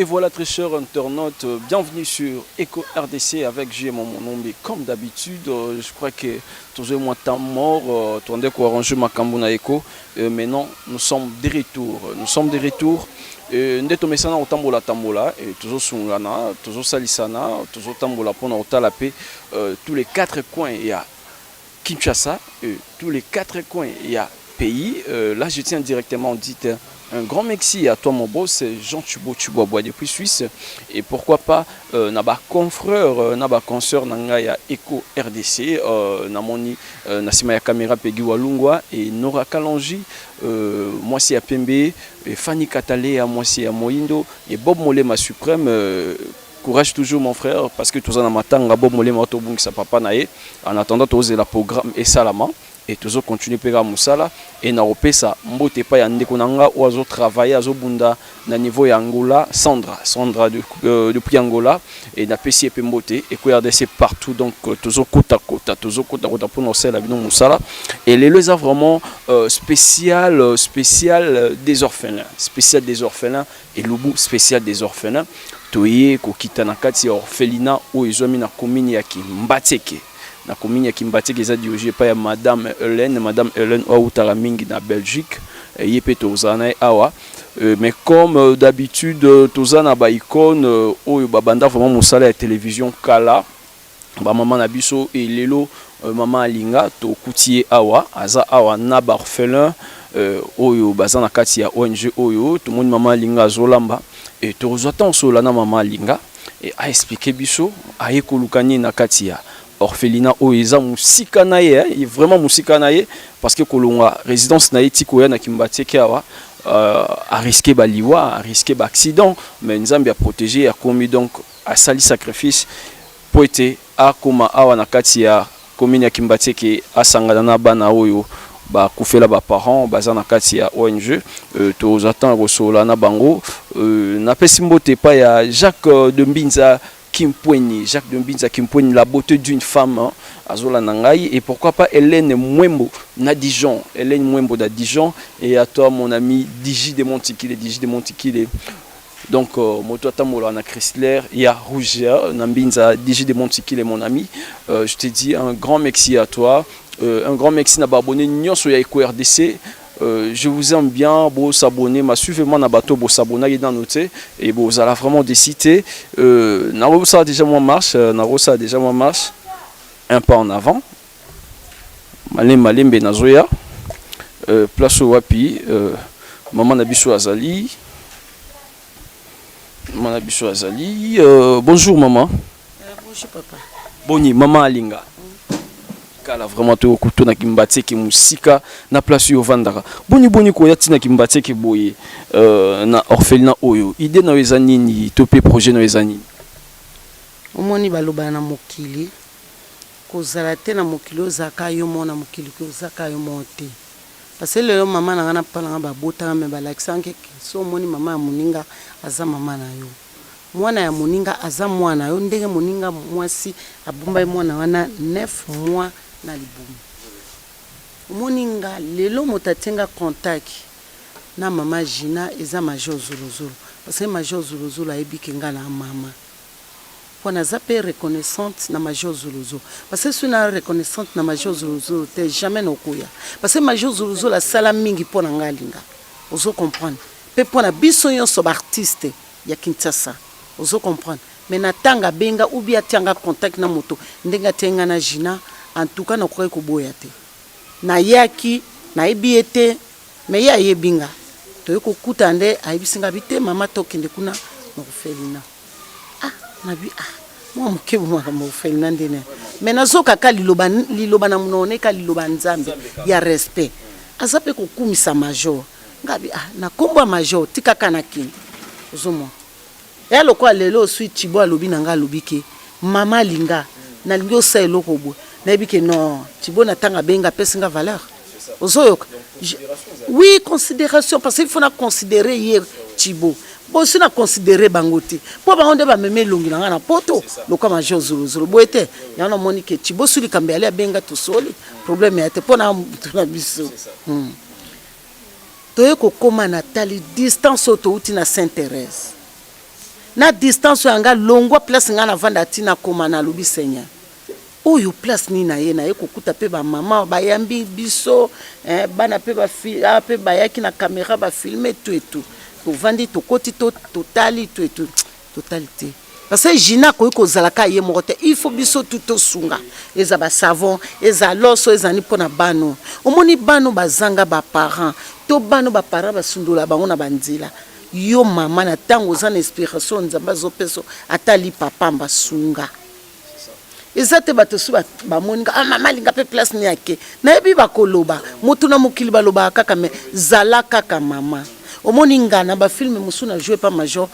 Et voilà, très chers internautes, bienvenue sur Echo RDC avec JM Monombe. Comme d'habitude, je crois que toujours moi temps mort, tournez quoi arranger makambo na Echo. Maintenant, nous sommes de retour. Nous sommes de retour. Nde tomesana kotambola tambola, tozosungana, tozosalisana, tozotambola mpona kotala mpe tous les quatre coins ya Kinshasa, tous les quatre coins ya pays. Là, je tiens directement dit un grand merci à toi, mon boss, Jean Chubo Chubobois depuis Suisse. Et pourquoi pas, na ba confrère, na ba consoeur na nga ya Echo RDC, namoni, na sima ya caméra Peggy Walungwa et Nora Kalonji, mwasi ya pembe, et Fanny Katalea, mwasi ya moindo, et Bob Molema Suprême, courage toujours, mon frère, parce que tout ça na matanga Bob Molema tobungisa papa na ye. En attendant, tozela programme esalama et tozo continuer mpe kaka mosala. E na kopesa mbote epai ya ndeko na nga oyo azotravaille, azobunda na niveau ya Angola, Sandra, Sandra depuis Angola, e napesi ye mpe mbote. Echo RDC partout, donc tozokotakota, tozokotakota mpona kosala bino mosala. E lelo eza vraiment spécial, spécial des orphelins, spécial des orphelins, elubu spécial des orphelins. Toye kokita na kati ya orphelinat oyo ezwami na commune ya Kimbanseke. Na commune ya Kimbanseke, eza dirigé epai ya Madame Hélène. Madame Hélène oyo autaka mingi na Belgique, ye mpe tozala na ye awa. Mais comme d'habitude, toza na baicône oyo babanda vraiment mosala ya télévision kala, bamama na biso. E lelo, mama Alinga, tokuti ye awa, aza awa na baorphelin oyo baza na kati ya ONG oyo. Tomoni mama Alinga azolamba e tokozwa ntango solola na mama Alinga e aexpliquer biso aye koluka nini na kati ya orphelinat oyo eza mosika na ye, vraiment mosika na ye, parce que kolongwa résidence na ye ti koya na Kimbanseke awa, arisquer baliwa, arisquer baaccident, mais Nzambe aprotéger, akomi. Donc asali sacrifice po ete akóma awa na kati ya commune ya Kimbanseke, asangana na bana oyo bakufela baparent, baza na kati ya ONG. Toza ntango kosolola na bango. Napesi mbote epai ya Jacques de Mbinza Kimpweni, Jacques de Mbinza Kimpweni, la beauté d'une femme, hein, azolanda ngai. Et pourquoi pas Hélène Mwembo na Dijon, Hélène Mwembo na Dijon. Et à toi, mon ami Digi de Montikile, Digi de Montikile, donc moto atambola na Chrysler ya rouge na Mbinza, Digi de Montikile, mon ami, je te dis un grand merci à toi, un grand merci na baabonné nyonso ya Eco RDC. Je vous aime bien. Bo s'abonner massivement na bato bo s'abonner dans te et bozala vraiment décidé. Na déjà moi marche, na déjà moi marche un pas en avant, malembe malembe nazoya place wapi mama na biso azali. Mama na biso azali. Bonjour maman. Bonjour papa. Boni mama Alinga? Kala vraiment toyokuta na Kimbanseke, mosika na place oyo ovandaka. Boni boni koya ntina Kimbanseke boye, na orphelinat oyo? Idée na yo eza nini to mpe projet na yo eza nini? Omoni, balobaka na mokili, kozala te na mokili ozalaka yo moko, na mokili ozalaka yo moko te, parce que lelo mama na nga na papa na nga babotaka, me balakisaka ke so omoni mama ya moninga, aza mama na yo, mwana ya moninga aza mwana yo, ndenge moninga mwasi abombai mwana wana 9 mois na libumu. Omoni nga lelo, moto atienga contact na mama Gina eza Major Zolozolo, parce que Major Zolozolo ayebi ke nga na mama, mpo naza mpe reconnaissante na Major Zolozolo, parce que soki na reconnaissante na Major Zolozolo te, jamais nakoya, parce que Major Zolozolo asala mingi mpo na nga Alinga, ozo comprendre, mpe mpo na biso nyonso baartiste ya Kinshasa, ozo comprendre. Mais na ntango abenga ubi atianga contact na moto ndenge atienga na Gina, en tout cas nakoki koboya te. Nayaki, nayebi ye te, me ye ayebi nga. Toye kokuta nde ayebisi nga bi te: "Mama, tokende kuna na orphelinat." Ah, nabi ah, mwa moke bo makambo orphelinat ndene, me nazokaka liloba, liloba na monoko neka, liloba Nzambe ya respect, aza mpe kokumisa Major. Nga bi ah, na nkombo ya Major, tikaka na kini. Ozomona eya lokola lelo oswi Tibo alobi na nga, alobi ke: "Mama Alinga, nalingi osala eloko boye." Nayebi ke non, Tibo na ntango abenga, apesi nga valeur, ozoyoka? Oui, considération, parce que il faut na considérer ye Tibo bosi na considérer bango te, mpo bango nde bamema elongi na nga na poto lokwa Major Zolozolo boye te. Yango namoni ke Tibo su likambo yali abenga, tosoli problème ya te mpo na mutu na biso. Toye kokóma na tali distance oyo touti na Sainte Thérèse. Na distance oyo ya nga longwa place nga navanda ti nakoma nalobi seigneur oyo place nini naye naye kokuta pe ba maman bayambi biso eh, bana pe ba awa pe bayaki na camera ba filme tout et tout tovandi tokoti to totali tout et tout totali te parce que Gina akoki kozala kaka ye moko te il faut biso tout tosunga eza ba savon eza loso eza ni mpona bano omoni bano bazanga ba parents to bano ba parents basundola bango na banzela Yo mama na tango oza na inspiration nzambe azo peso ata lipa pamba sunga eza te bato su bamoni nga ah, mama alinga mpe place ni ake nayebi bakoloba moto na mokili balobaka kaka me zala kaka mama omoni nga na bafilme mosusu na joue pa major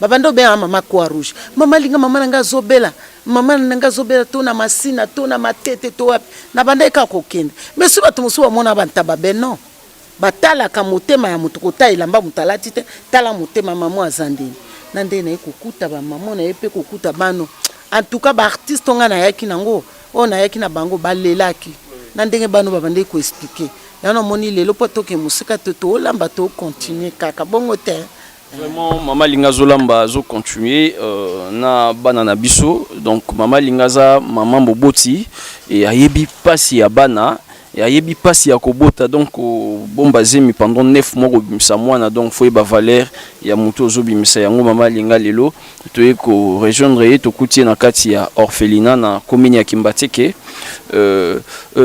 babanda obengaka mama croix rouge mama alinga mama na nga azobela mama na nga azobela to na masina to na matete to wapi nabandaki kaka kokende me soki bato mosusu bamona bantaba be non Batalaka motema ya moto kota elamba moto alati te tala motema maman aza ndeni na ndenge naye kokuta ba maman naye pe kokuta bano en tout cas ba artiste nga nayaki nango oyo nayaki na bango balelaki na ndenge bano babandaki ko expliquer yango namoni lelo po toke mosika te tolamba to continuer kaka bongo te. Vraiment mama linga azolamba azo continuer na bana na biso donc mama linga aza mama moboti et ayebi pasi ya bana et ayebi pasi ya kobota donc kobomba zemi pendant 9 mois kobimisa mwana donc faut yeba valeur ya moto ozobimisa yango mama linga lelo toye ko rejoindre ye tokuti ye na kati ya orphelinat na commune ya Kimbatseke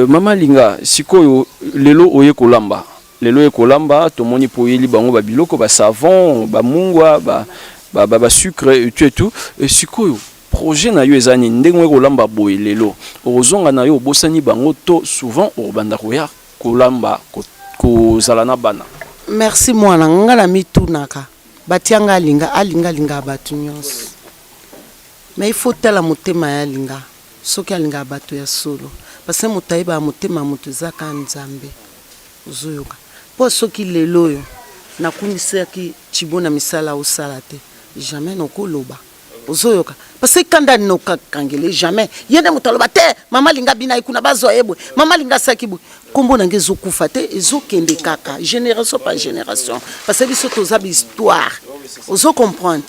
mama linga sikoyo lelo oye kolamba Lelo ye kolamba tomoni po oyeli bango ba biloko ba savon ba mungwa ba ba ba sucre et tout et tout et sikoyo projet na yo eza nini ndenge oye kolamba boye lelo okozonga na yo obosani bango to souvent okobanda koya kolamba kozala na bana. Merci mwana nga na mitunaka batia nga alinga alinga alingaka batu nionso mais il faut otala motema ya alinga soki alingaka batu ya solo parce que moto ayebaka motema ya moto eza kaka nzambe. Ozoyoka po soki lelo oyo nakumisaki tshibo na misala osala te jamais nokoloba ozoyoka parce que kanda nokakangele jamais ye nde moto aloba te mama alinga bina ye kuna bazwa ye boye mama alinga asaki boye nkombo na ngai ezokufa te ezokende kaka génération par génération parce que biso toza bahistoire ozo comprendre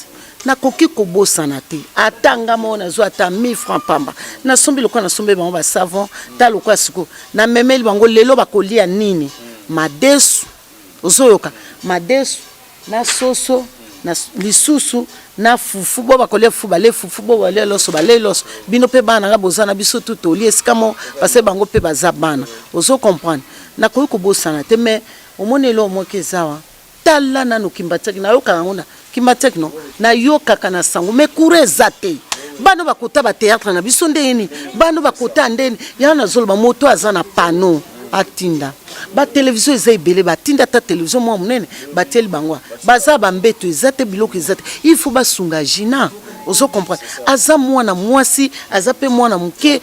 nakoki kobosana te ata nga moko nazwa ata 1000 francs pamba nasombi lokola nasombi bango basavon ta lokola sikoyo Namemeli bango lelo bakolia nini? Madesu ozoyoka madesu na soso na lisusu na fufu bo bakolia fufu bale fufu bo balia loso bale loso bino pe bana nga boza na biso tu tolie esika mo parce bango pe baza bana ozo comprendre nakoki kobosana te mais omoni eloko moko eza wa Tala nanu kimbatseki nayokaka yango na kimbatseki no nayokaka na sango mais courant eza te bana bakota ba theatre na biso ndenge nini bana bakota ndenge nini yango nazoloba moto aza na panneau atinda ba television eza ebele batinda ata television mwa monene batieli bango baza bambeto eza te biloko eza te il faut basunga Gina ozo comprendre aza mwana mwasi aza pe mwana moke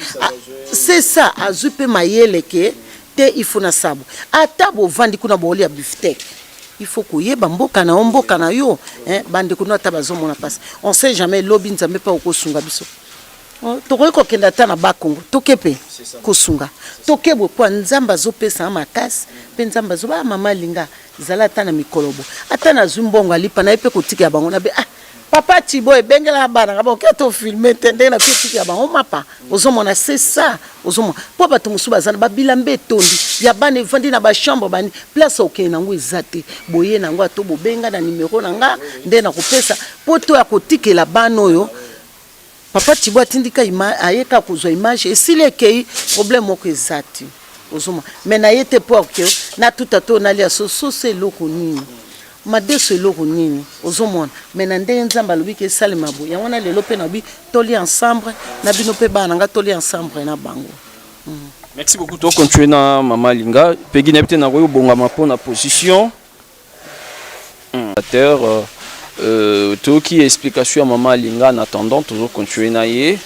c'est ça azwi pe mayele ke te il faut na sabo ata bovandi kuna bolia bifteck il faut koyeba mboka na yo mboka na yo hein, bandeko no ata bazomona mpasi on sait jamais lobi nzambe mpe okosunga biso oh, tokoki kokende ata na bakongo toke mpe kosunga toke boye mpo nzambe azopesa makasi mpe nzambe azoba ah, mama alinga zala ata na mikolo bo ata nazwi mbongo alipa na ye mpe kotikela bango na be ah Papa Thibaut ebengela bana nga boke to filmer te ndenge na kotika bango mapa ozomona c'est ça ozomona po bato mosusu baza na babilamba etondi ya bana evandi na bachambre bani place okende nango eza te boye nango ato bobenga na numero na nga nde nakopesa po to ya kotikela bana oyo papa Thibaut atindika aye kaka kozwa image esili ekei problème moko eza te ozomona mais naye te po ake natuta to nalia soso eloko nini Madesu eloko nini ozo mona mais na ndenge nzambe alobi ke esalema boye yango wana lelo pe nalobi tolia ensemble na bino pe bana na nga tolia ensemble na bango. Merci beaucoup to continuer na mama Alinga Peggy nayebi te nakoki kobongama mpo na position euh, euh, toyoki explication ya mama Alinga en attendant tozo continuer na ye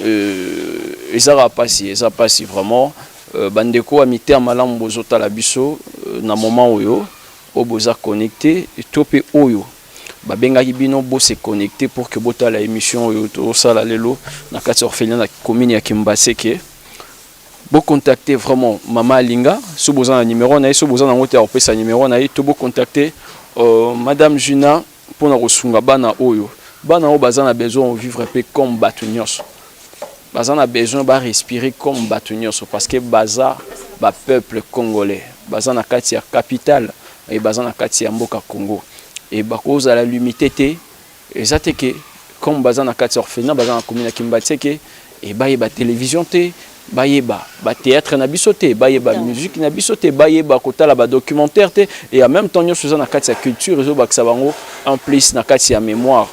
euh, ezaka pasi eza pasi vraiment euh, bandeko ya mitema malamu bozotala biso euh, na moment oyo Oyo boza connecte to pe oyo ba bengaki bino bo se connecte pour que botala emission oyo tozo sala lelo na kati ya orphelinat na commune ya Kimbaseke. Bo contacter vraiment mama Alinga soki boza na numero na ye, soki boza nango te akopesa numero na ye to bo contacter euh, madame Juna pona kosunga bana oyo. Bana oyo baza na besoin vivre mpe comme bato nyonso, baza na besoin barespirer comme bato nyonso, parce que baza bapeuple congolais, baza na kati ya capitale e baza na kati ya mboka Congo e bakozala limité te. Eza te ke comme baza na kati ya orphelinat, baza na commune ya Kimbanseke e bayeba télévision te, bayeba bathéâtre na biso te, bayeba musique na biso te, bayeba kotala badocumentaire te. Et en même temps, nyonso eza na kati ya culture, ezobakisa bango en plus na kati ya mémoire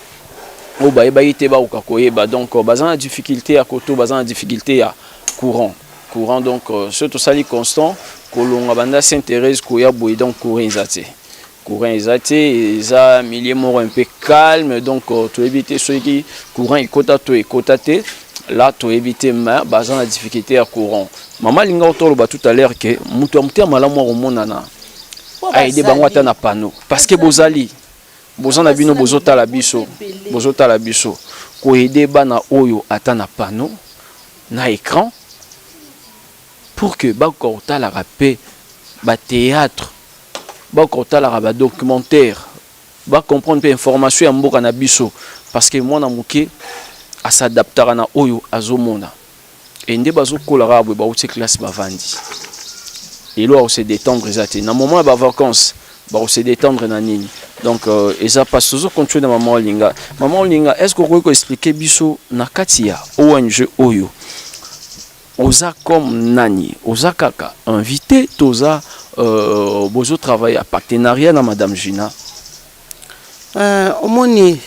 oyo bayebaki te, bakoka koyeba. Donc baza na difficulté ya koto, baza na difficulté ya courant. Donc soki tosali constant kolonga banda Sainte Thérèse koya boye, donc courant eza te, courant eza te, eza milieu moko un peu calme. Donc toyebi te soki courant ekota to ekota te, là toyebi te, mais baza na difficulté ya courant. Mama alinga toloba tout à l'heure ke moto ya motema malamu akomonana aide bango ata na panneau, parce que bozali, boza na bino, bozotala biso, bozotala biso, koaider bana oyo ata na panneau, na écran, pour que bakoka kotalaka mpe bathéâtre, bakoka kotalaka badocumentaire, bacomprendre mpe information ya mboka na biso, parce que mwana moke as'adaptaka na oyo azomona. E nde bazokola kaka boye, bauti classe, bavandi, elo akose détendre eza te. Na moment ya bavacance, bakose détendre na nini? Donc eza mpasi. Tozocontinue na mama Olinga. Mama Olinga, est ce que okoki koexpliquer biso na kati ya ONG oyo oza comme nani? Oza kaka invité, toza bozotravaille ya partenariat na madame Gina? Omoni,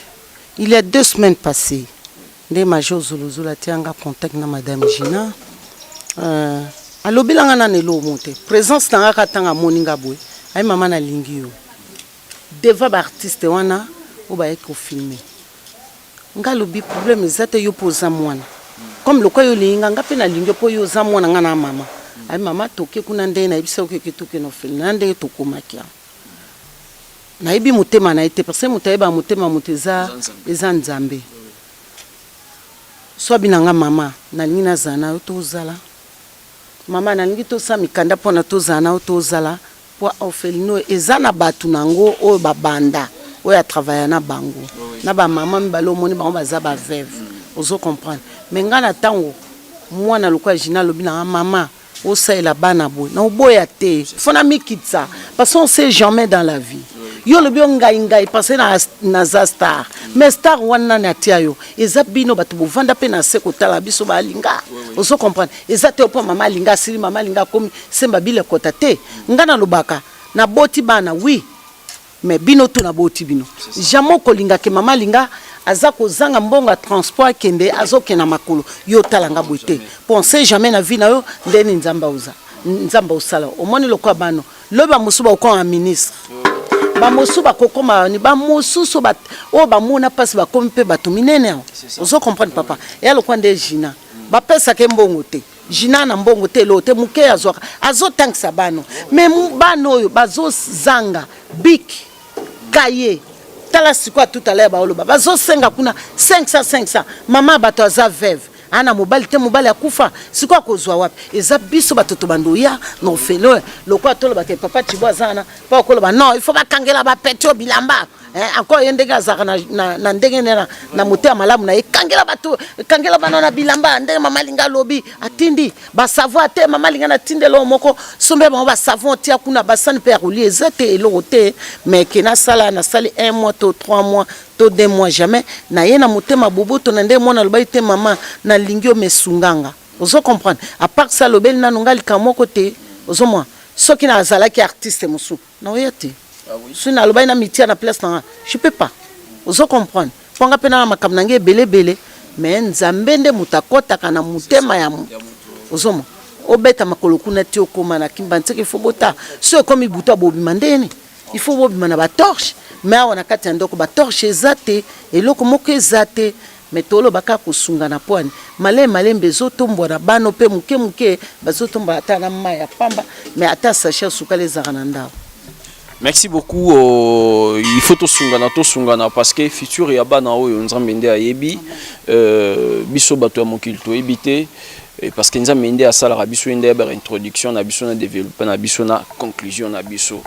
il y a 2 semaines passées nde major Zolozolo atianga contact na madame Gina. Alobelanga nano eloko mo te. Présence na nga kaka, ntango amoni nga boye, aye: "Mama, nalingi yo." Devant baartiste wana oyo bayaki kofilmer nga, alobi: "Problème eza te, yo mpo oza mwana comme lokwa yo olingi nga, nga mpe nalingi yo mpo yo oza mwana nga na mama." Aye: "Mama, toke kuna." Ndenge nayebisa okeke toke na ofele na ndenge tokomaki awa, nayebi motema na ye te, parce que moto ayeba motema moto eza Nzambe. So abi na nga: "Mama, nalingi nazala na yo, tozala. Mama, nalingi tosala mikanda mpona tozala na yo, tozala mpo orphelinat eza na bato nango oyo babanda oyo atravailla na bango na bamama mibale. Omoni bango baza baveuve, ozo comprendre. Mais ngai na ntango mwana lokola Gina alobi na nga: "Mama, osalela bana boye," na oboya te, fo na mikitisa, parce qu'on sait jamais dans la vie. Yo olobi yo ngai ngai parce que naza star, mais star wana nani atia yo? Eza bino bato bovanda mpe na se kotala biso balinga, ozo comprendre. Eza te mpo mama alinga asili, mama alinga akomi semba bilekota te. Ngai nalobaka, naboti bana, oui, mais bino to naboti bino, jamais okolingake mama alinga aza kozanga mbongo ya transport, akende, azokende makolo, yo otalanga boye te, po on sait jamais na vie na yo ndeni Nzambe oza, Nzambe osala. Omoni lokola bano lobi, bamosusu bakokoma ministre, bamosusu bakokoma ni bamosusu oyo bamona mpasi, bakomi mpe bato minene awa, ozo comprendre papa. Eya lokwa nde Gina bapesaka mbongo te, Gina na mbongo te, eloko te, moke azwaka azotangisa bano, mais bana oyo bazozanga bic, cahier. Tala sikoyo, tutala ya baoloba bazosenga kuna 500 500. Mama bato aza veuve, ana mobali te, mobali akufa, sikoyo akozwa wapi? Eza biso bato tobanda oya na ofele oyo lokola tolobaka papa Cibo aza wana mpo akoloba non, il faut bakangela bapeti oyo bilamba. Encore ye ndenge azalaka na ndenge ne na motema malamu na ye, kangela bato, kangela bana na bilamba. Ndenge mama alinga alobi, atindi basavon te, mama alinga natindi eloko moko, sombe bango basavon, tia kuna basani mpe ya kolia eza te, eloko te. Mais ke nasala, nasali un mois to 3 mois to 2 mois, jamais na ye na motema boboto na ndenge mwana alobaki te: "Mama, nalingi yo mesunganga." Ozo comprendre? À part ça, alobeli nanu nga likambo moko te. Ozomona, soki nazalaki artiste mosusu, naoya te. Soki nalobaki na mitia na place na nga, je peux pas, ozo comprendre, mpo nga mpe na makambo na ngai ebele ebele. Mais Nzambe nde moto akɔtaka na motema ya moto. Ozomona, obeta makolo kuna ti okóma na Kimbanseke, il faut bota so ekomi butu, abobima ndeni, il faut bobima na batorche. Mais awa na kati ya ndako, batorche eza te, eloko moko eza te. Mais toloba kaka kosunga na pwani malembe malembe, ezotombola bano mpe moke moke, bazotombola ata na mai ya pamba, mais ata sachet ya sukali ezalaka na ndako. Merci beaucoup. Il faut tosungana, tosungana, parce que futur ya bana oyo, Nzambe nde ayebi. Biso bato ya mokili toyebi te. Parce que Nzambe nde asalaka biso, ye nde ayebaka introduction na biso, na développement na biso, na conclusion na biso.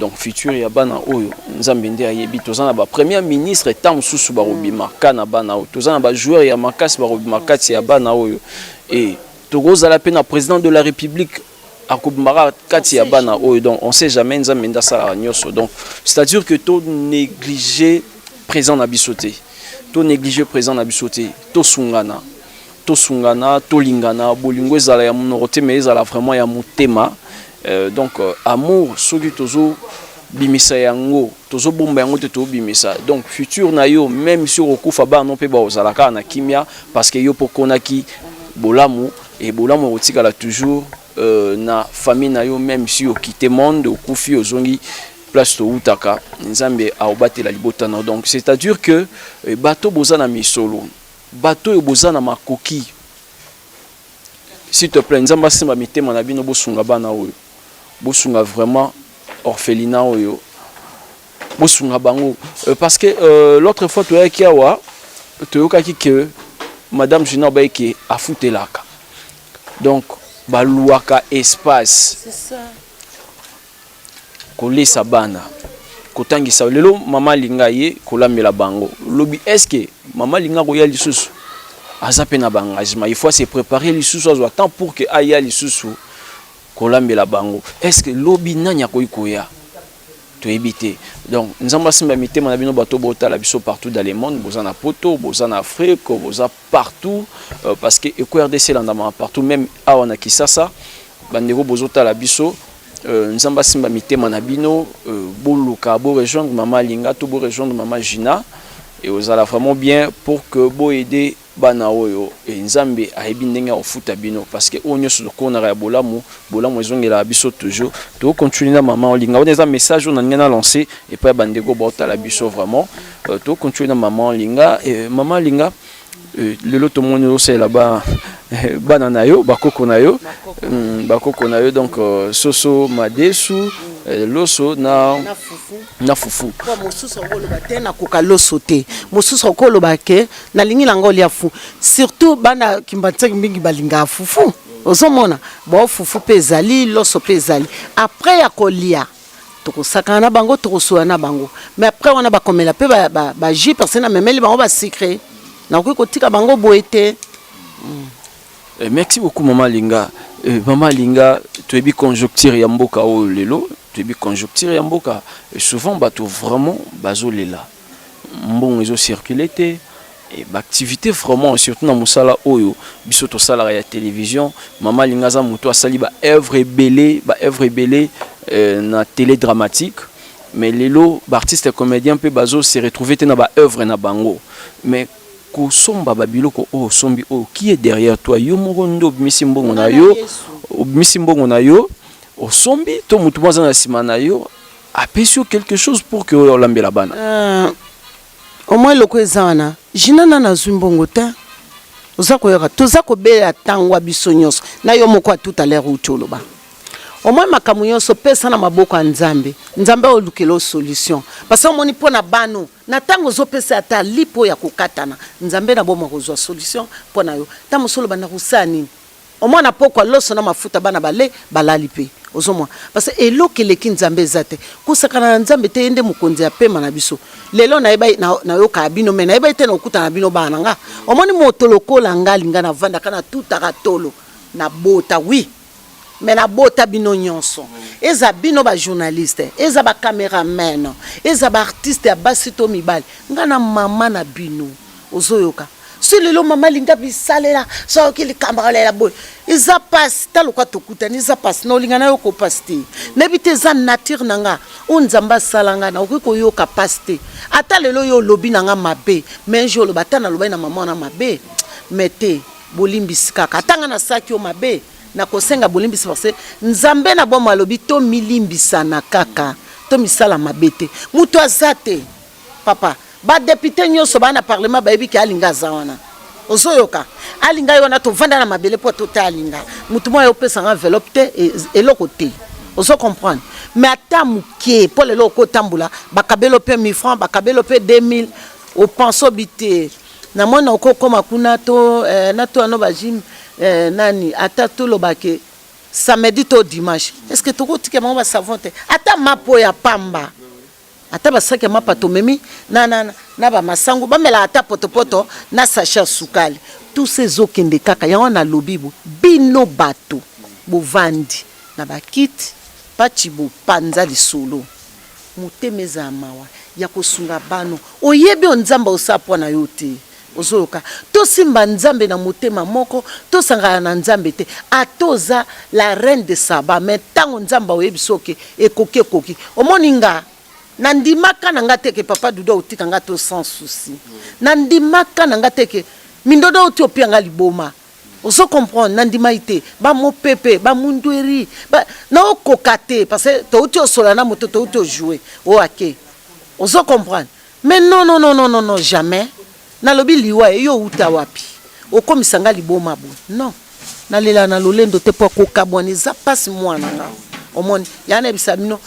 Donc futur ya bana oyo, Nzambe nde ayebi. Toza na bapremier ministre ntan mosusu bakobima ka na bana oyo, toza na bajoueur ya makasi bakobima kati ya bana oyo, e tokozala mpe na président de la République akobimaka kati ya bana oyo. Donc on sait jamais, Nzambe nde asalaka nyonso. Donc c'est à dire que to négliger présent na biso te, to négliger présent na biso te. Tosungana, tosungana, tolingana. Bolingo ezala ya monoko te, mais ezala vraiment ya motema. Donc amour, soki tozobimisa yango, tozobomba yango te, tozobimisa. Donc futur na yo, même si okokufa, bana mpe bakozala kaka na kimia, parce que yo mpo okonaki bolamu, e bolamu ekotikala toujours na famille na yo. Même si okite monde, okufi, ozongi place toutaka, Nzambe aobatela libota na. Donc c'est à dire que bato boza na misolo, bato oyo boza na makoki, s'il te plaît, Nzambe asimba mitema na bino, bosunga bana oyo, bosunga vraiment orphelinat oyo, bosunga bango, parce que l'autre fois toyaki awa, toyokaki ke madame Junior bayeke afutelaka, donc baluwaka espace kolesa bana, kotangisa. Lelo mama alinga ye kolambela bango, lobi est-ce mama alinga koya lisusu? Aza mpe na baengagement, il faut se préparer lisusu, azwa temps pour que aya lisusu kolambela bango. Est-ce lobi nani akoki koya? Toyebi te. Donc Nzambe asimba mitema na bino, bato botala biso partout dans le monde, boza na Poto, boza na Afrique, boza partout, parce que Eko RDC elandamaka partout, même awa na Kisasa. Bandeko bozotala biso, Nzambe asimba mitema na bino, boluka borejoindre mama Alinga to borejoindre mama Gina, et ozala vraiment bien pour que boaider bana oyo. E Nzambe ayebi ndenge ya kofuta bino, parce que oyo nyonso tokonaka ya bolamu, bolamu ezongelaka biso toujours. Tokocontinue na mama Olinga. Wana eza message oyo na ndenge na lancé epai ya bandeko baotala biso vraiment. Tokocontinue na mama Olinga. Mama Olinga, lelo tomoni osalela bana na yo, bakoko na yo, bakoko na yo. Donc soso, madesu, loso na fufu. Mosusu akoloba te nakoka loso te, mosusu akoloba ke nalingi nango olia fu. Surtout bana Kimbanseke mingi balingaka fufu. Ozomona bao, fufu mpe ezali, loso mpe ezali. Après ya kolia, tokosakana na bango, tokosola na bango, mais après wana bakomela mpe bajus, parce namemeli bango basucré, nakoki kotika bango boye te. Merci beaucoup, mama Linga. Mama Linga, toyebi conjoncture ya mboka oyo lelo, toyebi conjoncture ya mboka. Souvent bato vraiment bazolela, mbongo ezocircule te, baactivité vraiment, surtout na mosala oyo biso tosalaka ya télévision. Mama Alinga aza moto asali baœuvre ebele, baœuvre ebele na télé dramatique, mais lelo baartiste comédien mpe bazo se retrouver te na baœuvre na bango. Mais kosomba babiloko oyo osombi oyo, qui est derrière toi? Yo moko nde obimisi mbongo na yo, obimisi mbongo na yo osombi, to motu moko aza na nsima na yo apesi yo quelque chose pour que oyo olambela bana? Omoi eloko eza wana, Jina, na nazwi mbongo te. Oza koyoka, toza kobelela ntango ya biso nyonso na yo moko. A tout à l'heure uti oloba, omoi makambo nyonso pesa na maboko ya Nzambe. Nzambe olukela solution, parce que omoni mpo na bano na ntango ozopesa ata lipo ya kokatana, Nzambe na bomwa kozwa solution mpo na yo. Ntango mosusu oloba na kosala nini, omwana pokwa loso na mafuta, bana bale balali mpe ozomona, parce que eloko eleki Nzambe eza te. Kosakana na Nzambe te, ye nde mokonzi ya pema na biso. Lelo nayokaka bino, me nayeba te nakokutana na bino. Bana na nga, omoni moto lokola nga alinga navandaka, natutaka tolo, nabota, oui, me nabota bino nyonso. Eza bino bajournaliste, eza bacameraman, eza baartiste ya basi to mibali, nga na mama na bino. Ozoyoka so lelo mama alinga bisalela, soki likambo alela boye, eza pasi. Ta lokwa tokutani, eza pasi na olinga nayoka pasi te. Nayebi te, eza nature na nga oyo Nzambe asala nga, nakoki koyoka pasi te. Ata lelo oyo olobi na nga mabe, mais un jour oloba ata nalobaki na mama wana mabe, mais te, bolimbisi kaka. Ata nga nasalaki yo mabe, nakosenga bolimbisi, parce Nzambe na bomo alobi tomilimbisana kaka, tomisala mabe te. Moto aza te, papa. Badéputé nyonso baa na parlement bayebi ke Alinga aza wana. Ozoyoka, Alinga ye wana, tovanda na mabele mpo tota Alinga. Motu moko ayopesanga enveloppe te, eloko te, ozo comprendre? Mais ata moke mpo lelo okotambola, bakabelo mpe 1000 francs, bakabelo mpe 2000, opense obi te namoni okokóma kuna to na to ano bagime. eh, nani ata toloba ke samedi to dimanche, est ce que tokotika bango basavon te, ata mapo ya pamba, ata basaki ya mapa tomemi na bamasango, bamela ata potopoto na sachet ya sukali. Tout ça ezokende kaka yango. Nalobi bo bino bato bovandi na bakiti paci, bopanza lisolo, motema ezala mawa ya kosunga bano. Oyebi oyo Nzambe osala mpo na yo te. Ozoyoka, tosimba Nzambe na motema moko, tosangana na Nzambe te. Ata oza la reine de Saba, mais ntango Nzambe oyebi soki ekoki, ekoki. Omoni nga, nandimaka na nga te ke papa Dudu otika nga to sans souci. Nandimaka na nga te ke mindodo oti opia nga liboma. Ozo comprendre? Nandimai te bamopepe bamundweri ba, naokoka te, parce que touti osola na moto, touti ojoue oyo ake. Ozo comprendre? Mais non, non, non, non, non, non, jamais. Nalobi liwa ye yo outa wapi, okomisa nga liboma boye? Non, nalela na lolendo te, mpo akokabwana eza mpasi. Mwana nga, omoni ya nayebisa bino,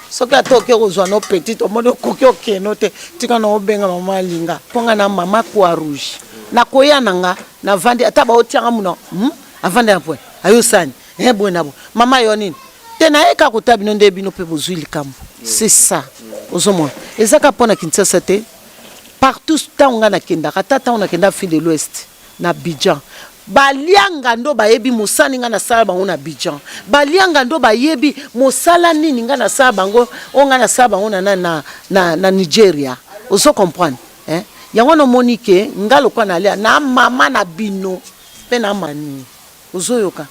soki ata oke kozwa no petite, omoni okoki okeno te, tika na obenga mama Alinga, mpo nga na mama Croix Rouge nakoya na nga, navandi ata baotianga muna, Avandi na point ayosani e boye na boye, mama yo nini te, naye kaka kotala bino nde bino mpe bozwi likambo. C'est ça. Ozomona, eza kaka mpo na Kinshasa te, partout. Ntango ngai nakendaka, ata ntango nakenda Afrique de l'Ouest, na Abidjan, balianga ndo bayebi mosani ngai nasala bango. Na Abidjan, balianga ndo bayebi mosala nini ngai nasala bango, oyo ngai nasala bango na Nigeria. Ozo comprendre, eh? Yango nomoni ke nga lokwa nalia na mama na bino mpe na mani. Ozoyoka,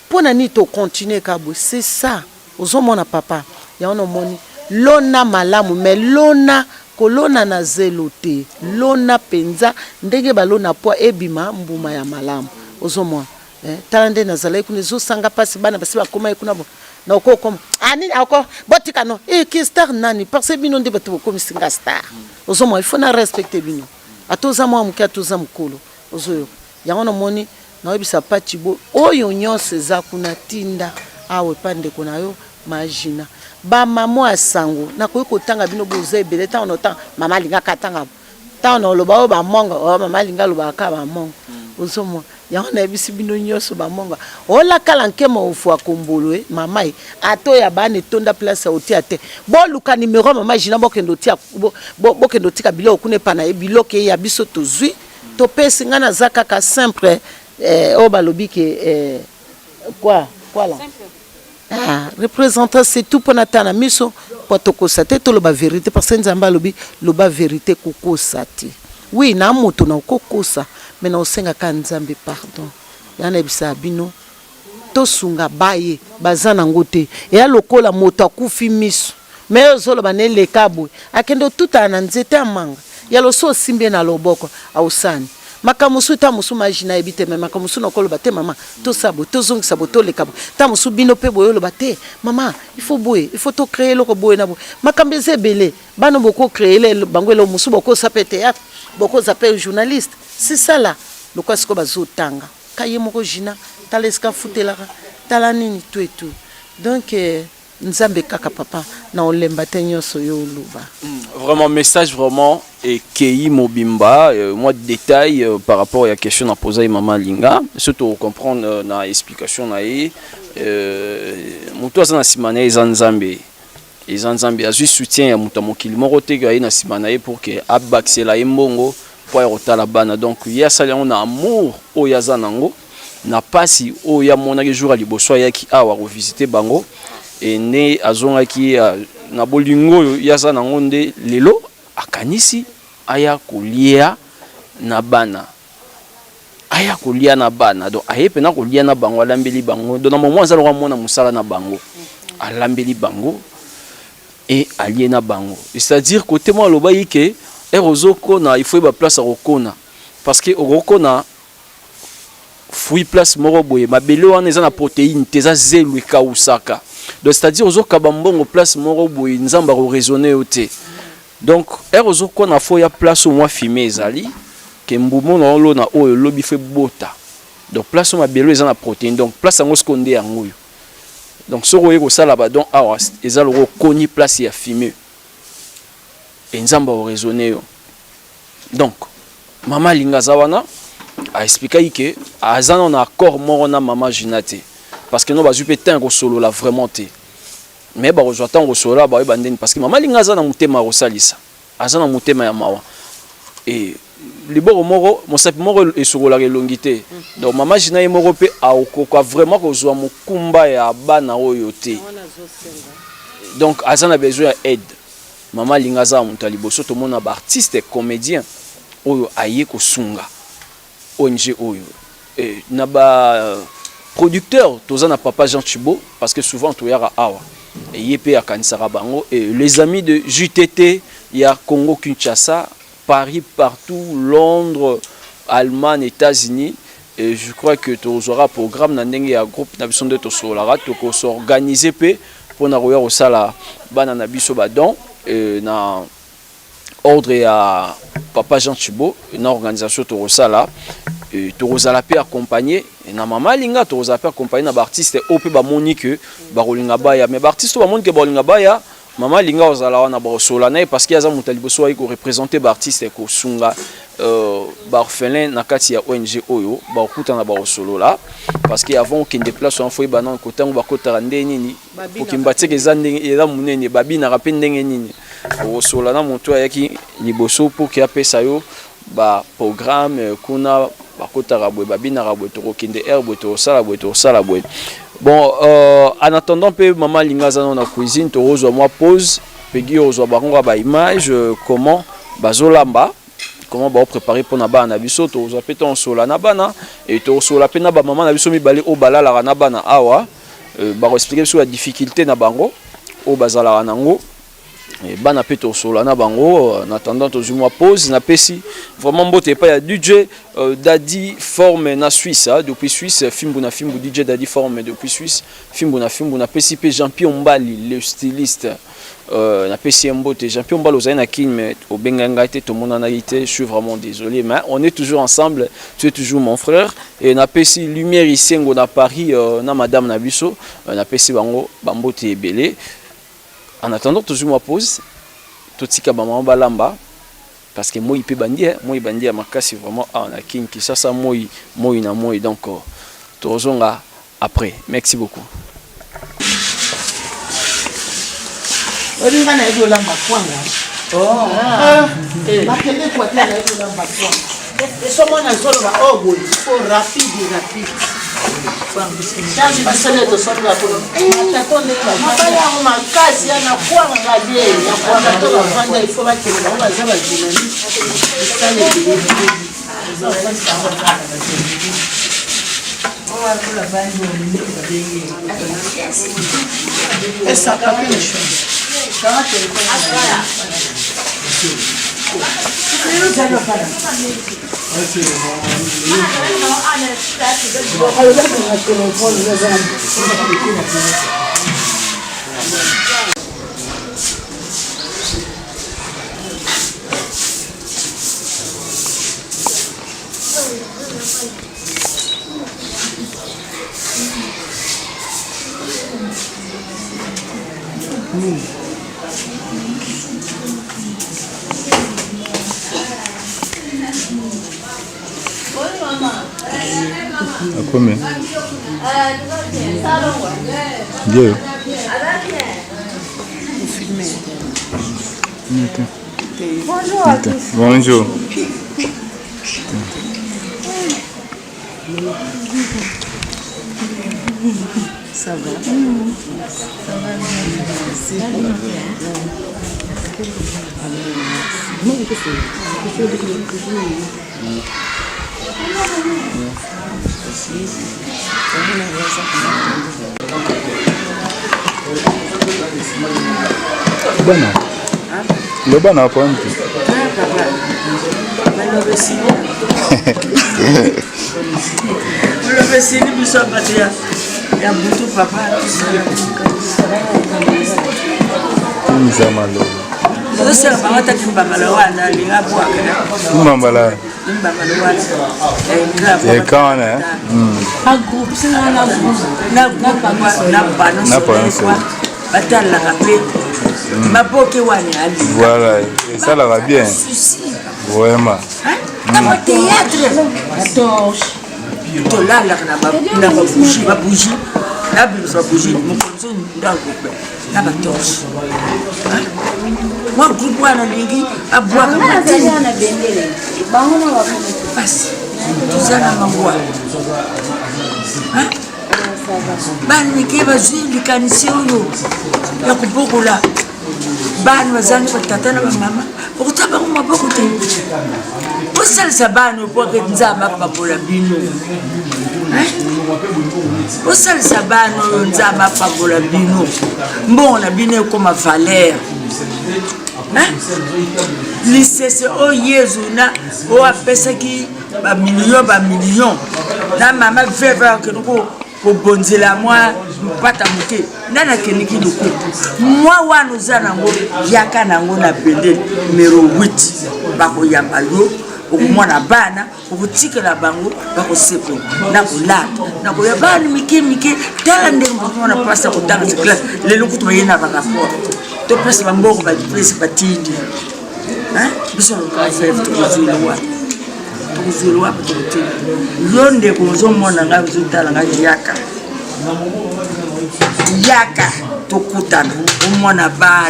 mpo na nini tocontinue ka boye? C'est ça. Ozomona, papa, yango nomoni lona malamu, mais lona kolona na zelo te, lona mpenza ndenge balona po ebima mbuma ya malamu. Ozomona, eh? Tala nde nazalaki kuna, ezosanga mpasi, bana basi bakomaki kuna bo na okokoma anini ako botika no ke star nani, parce que bino nde bato bokomisi nga star. Ozomona, il faut na respecte bino, ata oza mwa moke, ata oza mokolo. Ozoyoka, yango namoni naoyebisa Paci bo oyo nyonso eza kuna, tinda awa epa ndeko na yo Magina. Bamamo ya sango, nakoki kotanga bino, boza ebele. Ntango na otanga mama alingaka atanga, ntango na oloba oyo bamongo oyo mama alinga alobaka kaka bamongo. Ozomona, yango nayebisi bino nyonso bamongo olakala nkema ofu akombolo e mama ye ata oyo ya bana etonda place ya otia te. Boluka numero ya mama Gina, bokende otia, bokende otika biloko kuna epa na ye. Biloko ye ya biso tozwi, topesi. Ngai naza kaka simple, oyo balobi ke quoi quoi là, ah, représentant, c'est tout. Mpona ta na miso mpo tokosa te, toloba vérité, parce que Nzambe alobi loba vérité, kokosa te. Oui, na moto na okokosa, mais na osengaka Nzambe pardon. Ya nayebisaka bino, tosunga baye baza nango te. Eya lokola moto akufi miso, me oyo ozoloba na eleka boye, akende otutana na nzete ya manga ya loso, osimbi ye na loboko, ausani makambo mosusu. Ta mosusu maji nayebi te, me makambo mosusu nakoloba te. Mama, tosala boye, tozongisa boye, toleka boye. Ta mosusu bino mpe boye oloba te, mama, il faut boye, il faut tocréer eloko boye na boye. Makambo eza ebele. Bana bokocréer bango eloko mosusu, bokosa mpe théâtre, bokoza mpe journaliste. C'est ça là. Lokola sikoyo bazotanga ka ye moko Gina, tala esika afutelaka, tala nini, tout et tout. Donc Nzambe kaka, papa, na olemba te nyonso yo oloba. Vraiment, message vraiment ekei mobimba. Moi détail par rapport ya question na posa ye mama Alinga, surtout comprendre na explication na ye, moto aza na nsima na ye eza Nzambe, eza Nzambe. Azwi soutien ya moto ya mokili moko te aye na nsima na ye pour ke abakisela ye mbongo mpo aya kotala bana. Donc ye asali yango na amour oyo aza nango, na pasi oyo amonaki jour ya liboso ayaki awa kovisite bango, e nde azongaki na bolingo oyo ye aza nango, nde lelo akanisi aya kolia na bana, aya kolia na bana. Donc aye mpena kolia na bango, alambeli bango. Donc na moment aza lokola mwana mosala na bango, alambeli bango e alie na bango. C'est-à-dire côté moko alobaki ke ere ozokona, il faut yeba place ya kokona, parce que okokona fruit place moko boye, mabele wana eza na protéine te, eza zelu, ekawusaka. Donc c'est-à-dire ozokaba mbongo place moko boye, Nzambe akoraisonne yo te. Donc ere ozokona, faut ya place oyo mwa fumier ezali, ke mbuma na olona oyo olobi faut ebota. Donc place oyo mabele eza na protéine, donc place yango sikoyo nde yango oyo. Donc soki oye kosala badon awa, eza loko okoni place ya fumier e Nzambe akoraisonne yo. Donc mama Alinga aza wana. Aexplikaki ke aza nano na accord moko na mama Gina te, parce que no bazwi mpe temps ya kosolola vraiment te, mais bakozwa ntango kosolola, bakoyeba ndeni, parce que mama Alinga aza na motema ya kosalisa, aza na motema ya mawa. E liboko moko, mosapi moko esokolaka elongi te. Donc mama Gina ye moko mpe akokoka vraiment kozwa mokumba ya bana oyo te, donc aza na besoin ya aide. Mama Alinga aza moto ya liboso tomona baartiste comédien oyo aye kosunga ONG oyo. E, na ba producteur toza na papa Jean Chibo, parce que souvent toyaka awa, ye mpe akanisaka bango. Et les amis de JTT ya Congo Kinshasa, Paris, partout, Londres, Allemagne, États-Unis. Et je crois que tozwaka programme na ndenge ya groupe na biso nde tosololaka, tokos'organiser mpe mpona koya kosala bana na biso badon na ordre ya papa Jean Chibo na organisation tokosala. Tokozala mpe accompagné na mama Alinga, tokozala mpe accompagné na baartiste oyo mpe bamoni ke bakolinga baya. Mais baartiste oyo bamoni ke bakolinga baya, mama Alinga kozala wana, bakosola na ye, parce que aza moto ya liboso ayi koreprésenter baartiste kosunga baorphelin na kati ya ONG oyo. Bakokutana, bakosolola, parce que avant okende place wana, faut yeba nano kotango bakotaka ndenge nini, pokimba tieke eza ndenge eza monene, babinaka mpe ndenge nini. Okosola na moto ayaki liboso pour ke apesa yo baprogramme kuna, bakotaka boye, babinaka boye, tokokende aire boye, tokosala boye, tokosala boye. Bon, en attendant mpe mama Alinga aza nano na cuisine, tokozwa mwa pause. Pegi ozwa bango baimage, comment bazolamba, comment baopréparer mpona bana na biso. Tokozwa mpe tosola na bana e tokosola mpe na bamama na biso mibale oyo balalaka na bana awa. Bakoexpliquer biso ya difficulté na bango oyo bazalaka nango bana mpe tosola na bango. En attendant tozwi mwa pause, napesi vraiment mbote epai ya DJ Dadi Forme na Suisse, hein, depuis Suisse, fimbu na fimbu. DJ Dadi Forme depuis Suisse, fimbu na fimbu. Napesi mpe Jean-Pierre Mbali, le styliste, napesi ye mbote. Jean-Pierre Mbali, ozali na Kine mais obengai ngai te, tomonanaki te, je suis vraiment désolé, mais on est toujours ensemble, tu es toujours mon frère. Et napesi Lumière Isengo na Paris, na madame na biso, napesi bango bambote ebele. En attendant tozwi mwa pause, totika bamama balamba, parce que moi mpe bandi, moi bandi ya makasi vraiment awa na Kine Kinshasa, moi moi na moi. Donc tozonga après. Merci beaucoup. Olinga nayebi olamba kwanga, bakende kwa te, nayebi olamba kwanga. So mwana azoloba oyo boye, fo rapide rapide. Basele tosolola kuna matato ndenge mabala yango makasi ya na kwanga nga die ya kwanga to bavanda, ifo bakende bango baza bajournaliste, esala ebele. Esaka mpe Akomi. Ndio. Ok. Bonjour à tous. Bonjour. Ça va? Ça va bien. Bana. Loba na kwa mtu. Maloba esili biso ya bato ya butu papa. Tumisa maloba. Tozosala bango ata kimbambala wana alinga bwaka. Mbambala. Mbambala wana. Eka wana. Eh? Na groupe na Na pano pano solaire batalaka mpe maboke wana alinga. Voilà, esalaka bien. Souci. Vraiment. Na bateatre tolalaka na babougie, babougie nabimisa babougie mokonzi ndako mpe na batorche. Mwa groupe wana alingi abwaka matini pasi, toza na mangwa. Bana mike bazwi likanisi oyo ya kobokola bana bazangi batata na bamama, okotia bango maboko te. Bosalisa bana po Nzambe apambola bino. Bosalisa bana oyo, Nzambe apambola bino, mbongo na bino ekoma valeur. Lisese oyo Yezu na oyo apesaki bamillion bamillion na mama veuve, akende kobonzela mwa mpata moke, nani akendeki lokuku. Mwa wana oza nango, yaka nango na bendele numero 8, bakoyamba yo, okomona bana, okotikela bango, bakosepela na kolata na koya. Bana mike mike, tala ndenge bakomona mpasi ya kotanga classe. Lelo kutu baye na barapport, topesa bamboko, bapesi, batindi biso veuve. Tokozwela wapi? Tokozwela wapi? Tokotinda yo. Ndeko ozomona ngai, ozotala ngai, yaka, yaka tokutana, omona bana.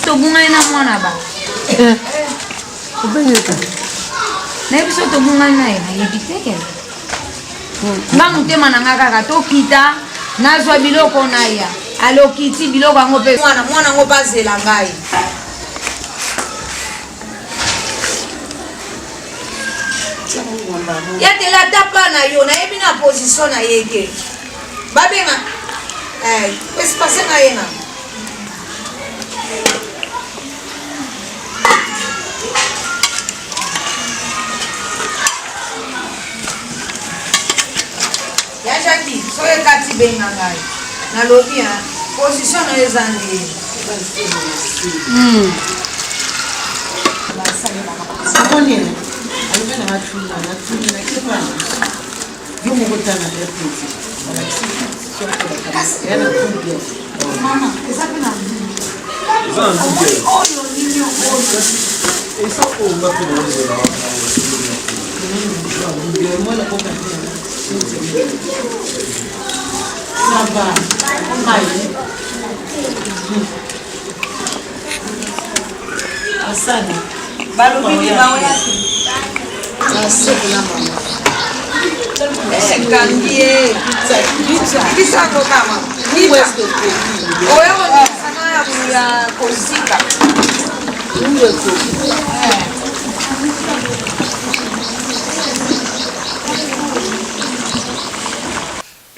Tobungani na mwana ba nayebi so tobungani na ye, nayebi te. Kele nga motema na nga kaka tokita, nazwa biloko na ya alokiti biloko yango mpe mwana mwana yango mpe azela ngai. Yatela ata pa na yo, nayebi na position na ye te. Babenga espace na ye na ya Jaki. Soki ekati, benga ngai. Nalobi position na yo eza nde. Omoni, alobi nanga tuna, natuni nakepa yo moko. Tala répéti, balakisi ya na Google. Mama, eza mpe na oyo nini oyo? Eza oyo nga mpe naozela. Mwana koka te, ça va mai asani. Balobi nini? Baoya na mama. Ekangi ye bisango mama oyo kondisana ya kozika.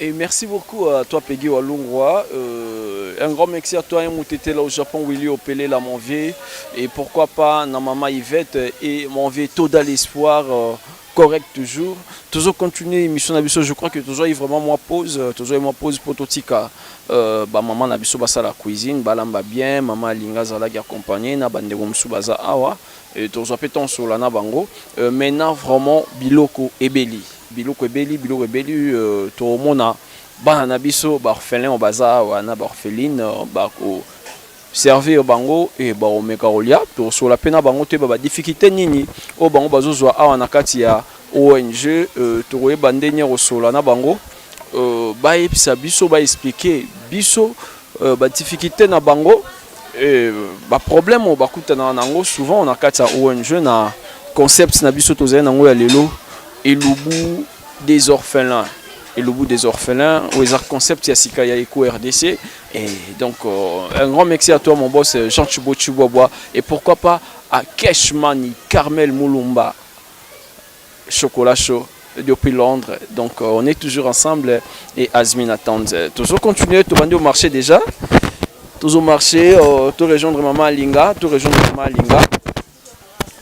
Et merci beaucoup à toi Peggy Walungwa. Un grand merci à toi Moutete là au Japon, Willy Opélé la mon vieux. Et pourquoi pas na maman Yvette et mon vieux Toda l'espoir correct toujours. Toujours continuer émission na biso, je crois que toujours il vraiment moi pause, toujours moi pause pour totika ba maman na biso basala cuisine, balamba bien, maman Linga zalaki accompagné na bandeko mosusu baza awa. Et toujours pe tonsola na bango. Maintenant vraiment biloko ebeli. Biloko ebeli, biloko ebeli, tomona bana na biso ba orphelin oyo baza awa na ba orpheline bako servir bango e bakomeka kolia. Tokosola mpe na bango toyeba ba difficulté nini oyo bango bazozwa awa na kati ya ONG. Tokoyeba ndenge ya kosola na bango, bayebisa biso, baexpliquer biso ba difficulté na bango, ba problème oyo bakutanaka nango souvent na kati ya ONG. Na concept na biso tozali nango ya lelo, elubu des orphelins, elubu des orphelins oyo eza concept ya sika ya Eco RDC. Et donc un grand merci à toi mon boss Jean Chibo Chibwabwa, et pourquoi pas à Cashmani Carmel Moulumba Chocolat Chaud depuis Londres. Donc on est toujours ensemble et Azmina Tanz. Toujours continuer, tout au marché déjà. Toujours marché, tout rejoindre maman Linga, tout rejoindre maman Linga.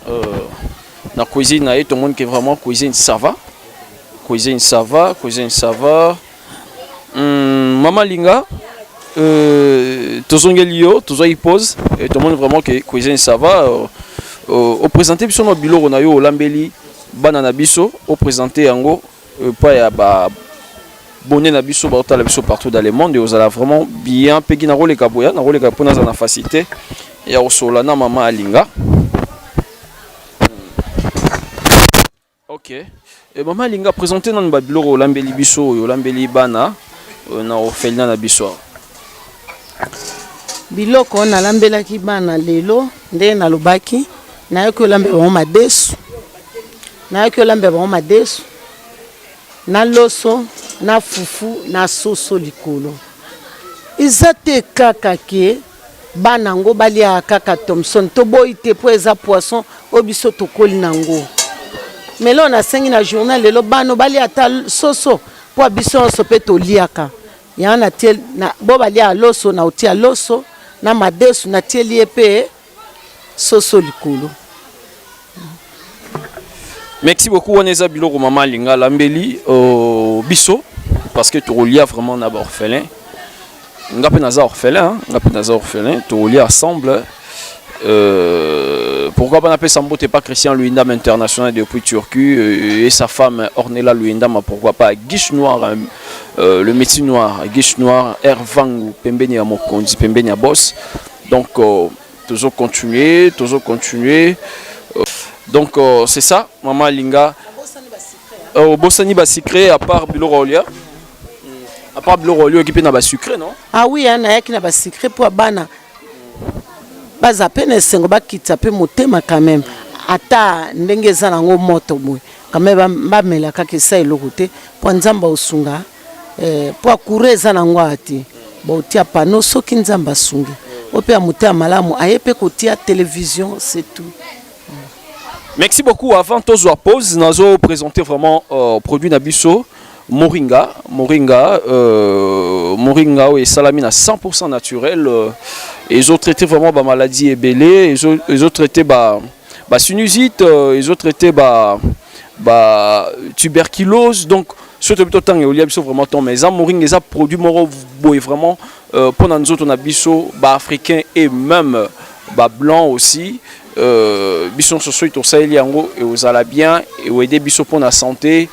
Dans la cuisine, tout le monde qui est vraiment cuisine, ça va. Cuisine, ça va, cuisine, ça va. Maman Linga, tozongeli yo, tozwaki pause et tout le monde vraiment que cuisine ça va. Oprésente biso na biloko na yo olambeli bana na biso, oprésente yango pa ya ba bonne na biso baotala biso partout dans le monde, et ozala vraiment bien peki na koleka boya na koleka mpona aza na facilité ya kosola na mama Alinga. Ok, et mama Alinga, présente nanu babiloko olambeli biso, oyo olambeli bana na orphelinat na biso awa. Biloko nalambelaki bana lelo, nde nalobaki, nayaki olambela bango madesu, nayaki olambela bango madesu na loso na fufu na soso likolo. Eza te kaka ke bana yango baliaka kaka thomson, toboyi te mpo eza poisson oyo biso tokoli nango. Mais lelo nasengi na journal lelo bana balia ata soso, mpo biso nyonso mpe toliaka yango. Natie na bo baliaka loso, na otia loso na madesu, natieli ye mpe soso likolo. Merci beaucoup. Wana eza biloko mama Alinga alambeli biso, parce que tokolia vraiment na baorphelin. Nga mpe naza orphelin, hein? Nga mpe naza orphelin, tokolia ensemble. Pourquoi pas napesa mbote pa Christian Luindam international depuis Turquie et sa femme Ornella Luindam. Pourquoi pas Guiche Noir, le métier noir, Guiche Noir Ervangu pembeni ya mokonzi, pembeni ya boss. Donc toujours continuer, toujours continuer. Donc c'est ça maman Linga. Obosani basucré à part biloko olia, à part biloko olia, oki mpe na basucré, non? Ah oui, nayaki na basucré mpo bana baza mpe na esengo, bakitisa mpe motema quand même. Ata ndenge eza nango moto boye, quand même bamela kaka, esa eloko te, mpo Nzambe aosunga, mpo akura eza nango awa te. Baotia pano soki Nzambe asungi oyo mpe ya motema malamu aye mpe kotia télévision, c'est tout. Merci beaucoup. Avant tozwa pause, nazo présenter vraiment produit na biso Moringa, Moringa, Moringa oyo esalami na 100% naturel. Ezo traiter vraiment ba maladie ebele, ezo traiter ba sinusite, ezo traiter ba tuberculose. Donc surtout plutôt tant olia biso vraiment temps, mais eza Moringa, eza produit moko boye vraiment mpona nzoto na biso ba africain et même ba blanc aussi. Biso nyonso soki tosaleli yango, ekozala bien, ekoaider biso mpona santé.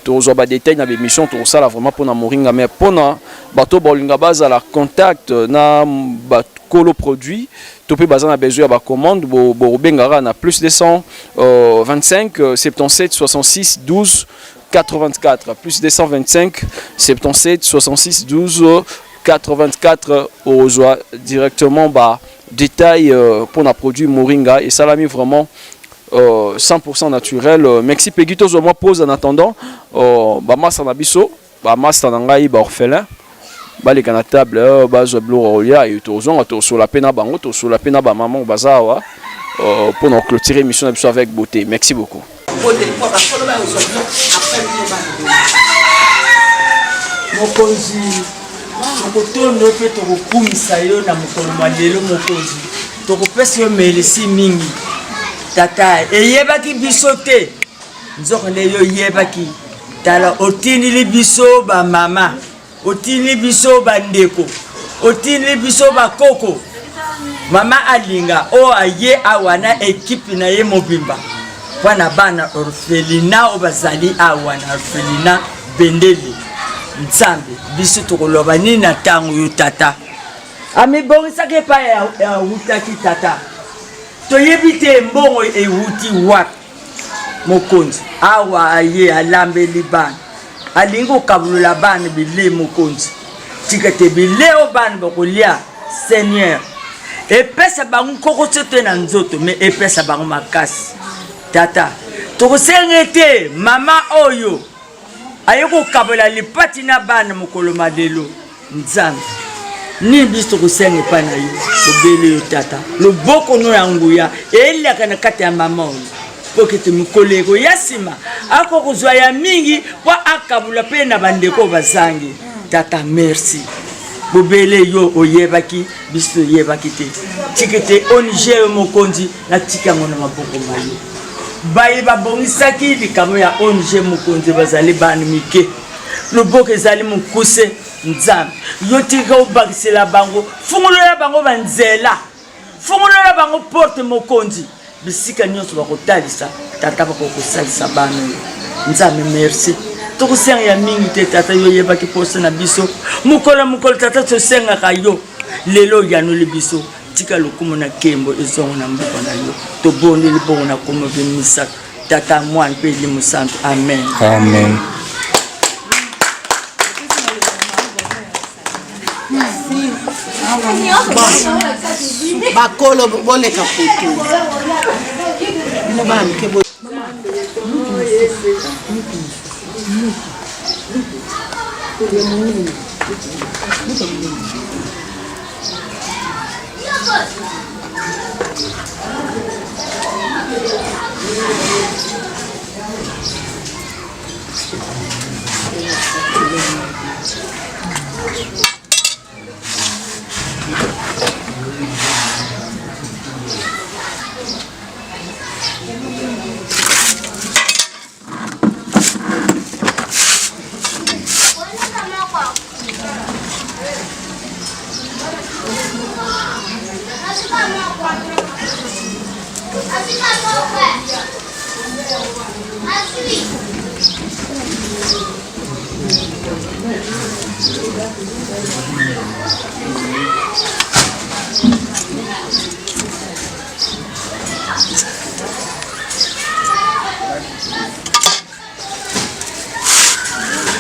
Tozwa badétail na bémission tokosala vraiment mpona moringa. Mais mpona bato baolinga bazala contact na bakolo produit to mpe baza na besoin ya bacommande, bokobengaka na plus 225 77 66 12 84, plus 225 77 66 12 84. Ozwa directement ba détail pour na produit Moringa et salami vraiment 100% naturel. Merci Peggy. Tozwa mwa pause en attendant bamasa na biso, bamasa na ngai ba orphelin baleka na table, bazwa biloko kolia e tozonga, tosola mpe na bango, tosola mpe na bamama baza awa. Pour nous clôturer l'émission avec beauté. Merci beaucoup. Mokonzi, tokotondo mpe tokokumisa yo na mokolo mwa lelo. Mokonzi, tokopesa yo melesi mingi. Tata, eyebaki biso te, nzoka nde yo oyebaki. Tala, otindili biso bamama, otindili biso bandeko, otindili biso bakoko. Mama alinga oyo aye awa na ekipe na ye mobimba mpo na bana orphelina oyo bazali awa na orphelina Bendele. Nzambe, biso tokoloba nini na ntango yo tata amibongisaki epai awutaki? Tata, toyebi te mbongo ewuti wapi. Mokonzi, awa aye alambeli bana, alingi kokabolola bana bile. Mokonzi, tika te bile oyo bana bakolia, Seigneur, epesa bango nkokoso te na nzoto, me epesa bango makasi. Tata, tokosenga ete mama oyo aye kokabola lipati na bana mokolo malelo, Nzambe, nini biso tokosenga epai na yo? Bobele yo tata, loboko no ya nguya eliaka na kati ya mama oyo, mpo kete mikolo ekoya nsima akoki kozwa ya mingi mpo akabola mpe na bandeko bazangi. Tata, merci. Bobele yo oyebaki, biso toyebaki te. Tika ete ONG yo, mokonzi, natika yango na maboko ma yo. Baye babongisaki likambo ya ONG, mokonzi, bazali bana mike, loboko ezali mokuse. Nzambe, yo tika obakisela bango, fungolola bango banzela, fungolola bango porte, mokonzi, bisika nyonso bakotalisa. Tata, bakokosalisa bana oyo. Nzambe, merci. Tokosenga ya mingi te. Tata, yo oyebaki posa na biso mokolo mokolo. Tata, tosengaka yo lelo, oyanoli biso. Tika lokumu na nkembo ezongo na mboka na yo. Tobondeli bongo na kombo mpe misato, Tata, Mwana mpe Elimo Santo. Amen, amen. Bakolo boleka foto, bino bana mike.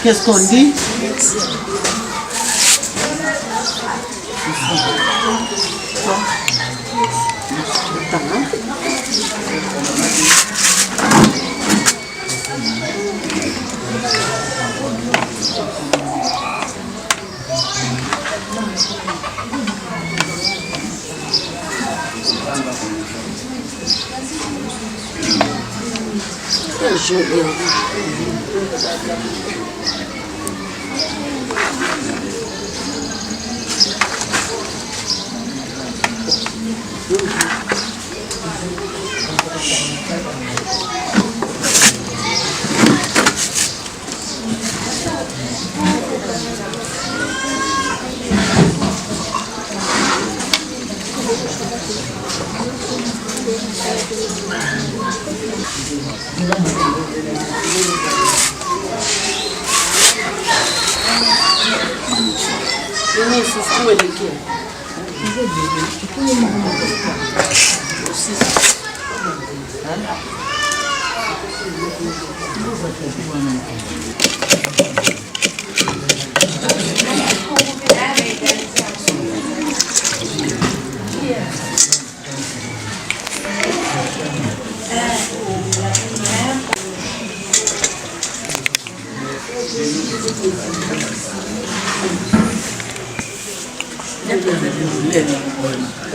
Qu'est-ce qu'on dit?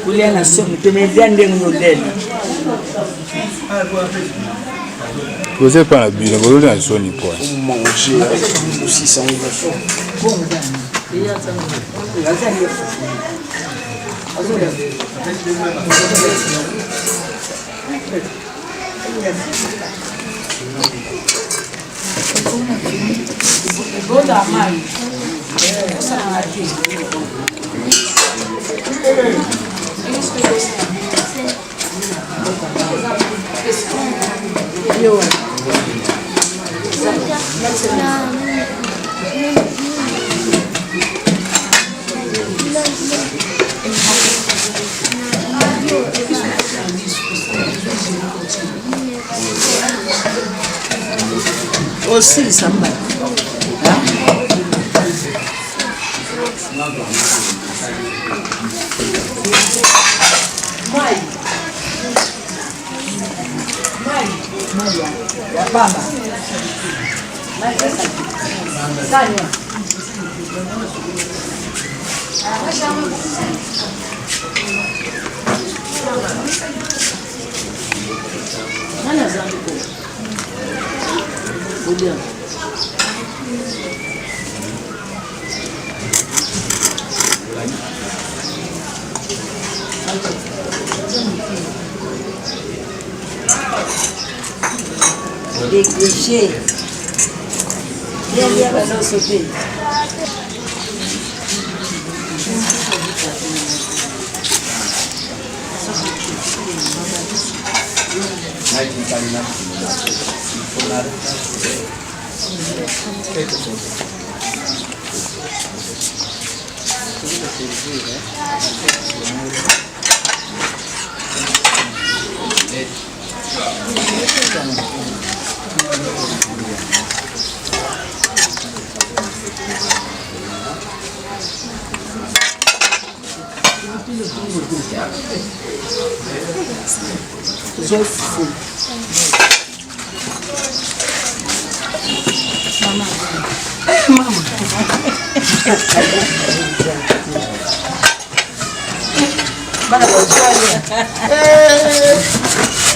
Kolia na somo te, me lia ndenge olela. Boza epa na bino bozoli na soni po. Manger aussi sans Osilisa mbala. Négligé. Bien, baloso te.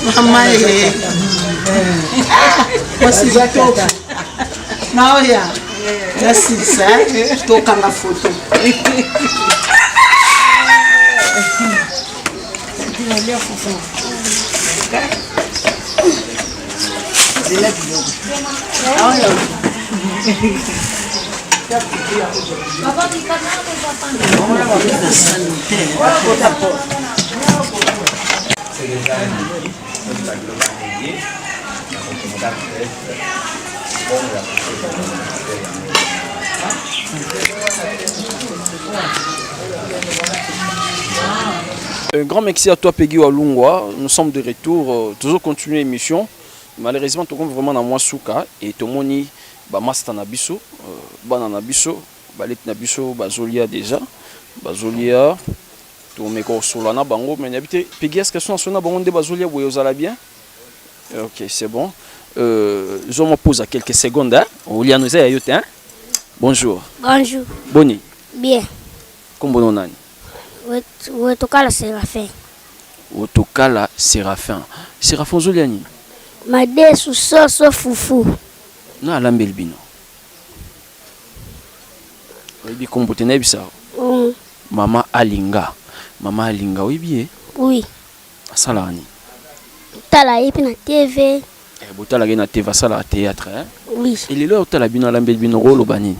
Mama ye. Mwasi kitoko. Naoya. Nasilisa tokanga foto. Un grand merci à toi Peggy Walungwa. Nous sommes de retour. Toujours continuer l'émission. Malheureusement, tout compte vraiment dans moi souka et tomoni ba master na biso, bana na biso, baleti na biso bazolia déjà, bazolia to meko sola na bango mais n'habite Peggy est-ce que son sona bango nde bazolia boye ozala bien? OK, c'est bon. Je me pose à quelques secondes hein. Olia nous ya yote hein. Bonjour. Bonjour. Boni. Bien. Kombo no nani? Wetokala Séraphin. Otokala Séraphin. Séraphin ozolia nini? Madesu, soso, fufu. Na alambeli bino. Oyebi kombo te nayebisa yo? Mama Alinga. Mama Alinga oyebi ye? Oui. Asalaka nini? Tala ye mpe na TV. Eh, botalaka ye na TV, asalaka théâtre hein? Oui. E lelo otala bino alambeli bino okoloba nini?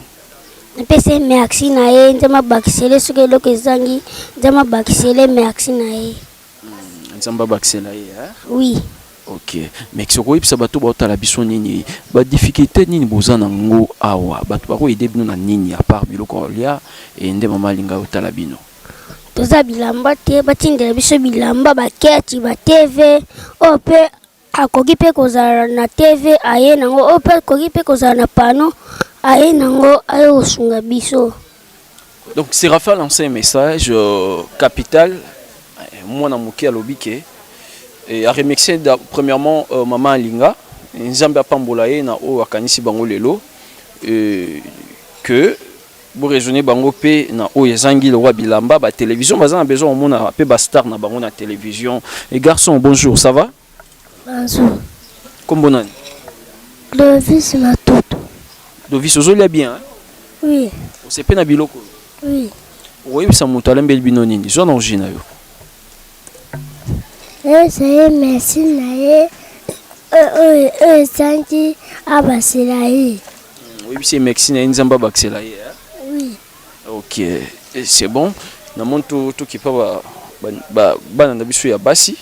Napesi ye merci na ye, Nzambe abakisele soki eloko ezangi, Nzambe abakisele merci na ye. Nzambe abakisela ye hein? Oui. Ok, mais soki oyebisa bato baotala biso nini, ba difficulté nini boza nango awa, bato bako aider bino na nini à part biloko ya kolia e nde mama alinga otala bino? Toza bilamba te, batindela biso bilamba, baketi, ba TV, oyo mpe akoki mpe kozala na TV aye nango, oyo mpe akoki mpe kozala na panneau aye nango aye kosunga biso. Donc Séraphin a lancé un message capital, mwana moke alobi ke et a remercier premièrement maman Alinga, Nzambe apambola ye na oyo akanisi bango lelo, que Bo raisonner bango pe na oyo ezangi lokola bilamba, ba television baza na besoin komona pe ba star na bango na television. Et garçon, bonjour, ça va? Bonjour. Kombo nani? Clovis Matutu. Clovis, ozolia bien? Hein? Oui. Osepe na biloko? Oui. Okoyebisa moto alambeli bino nini? Zwa na origine na yo. Nayebisa ye merci na ye oyo ezangi abasela ye. Oyebisi ye merci na ye Nzambe abakisela ye. Oui. Ok, c'est bon. Namoni tokipa ba, ba, ba, bana na biso ya basi.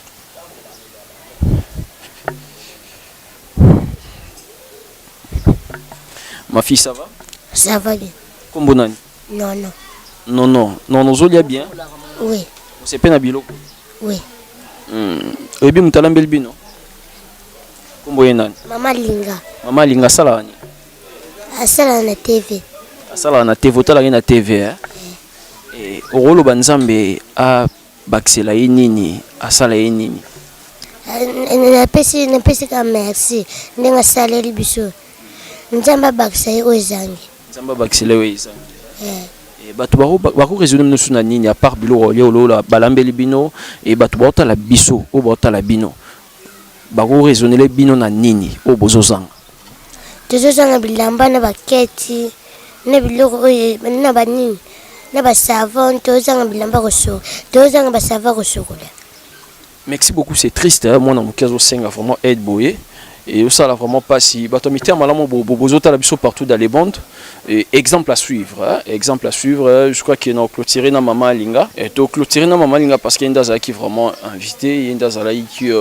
Ma fille, ça va? Ça va bien. Kombo nani? Nono. Nono, nono ozolia bien? Oui. Osepe na biloko? Oui. Oyebi moto alambeli bino? Kombo ye nani? Mama Linga. Mama Linga asalaka nini? Asalaka na TV. Asalaka na TV, otalaka ye na TV eh? Eh, okoloba Nzambe abakisela ye nini, asala ye nini? Napesi napesi ka merci ndenge asaleli biso. Nzambe abakisa ye oyo ezangi. Nzambe abakisela yo ezangi. Eh. Bato bako raisonner bino na nini à part biloko olia olola balambeli bino e bato baotala biso oyo baotala bino bako raisonner bino na nini oyo bozozanga? Tozozanga bilamba na baketi na biloko oyo na banini na basavon, tozanga bilamba kosokola, tozanga basavon kosokola. Merci beaucoup, c'est triste hein, mwana moke azosenga vraiment aide boye et osala vraiment pasi bato ya mitema malamu bozotala biso partout dans les bandes et exemple à suivre hein, exemple à suivre. Je crois que na clôturer na mama Alinga et to clôturer na mama Alinga parce que ye nde azalaki vraiment invité, ye nde azalaki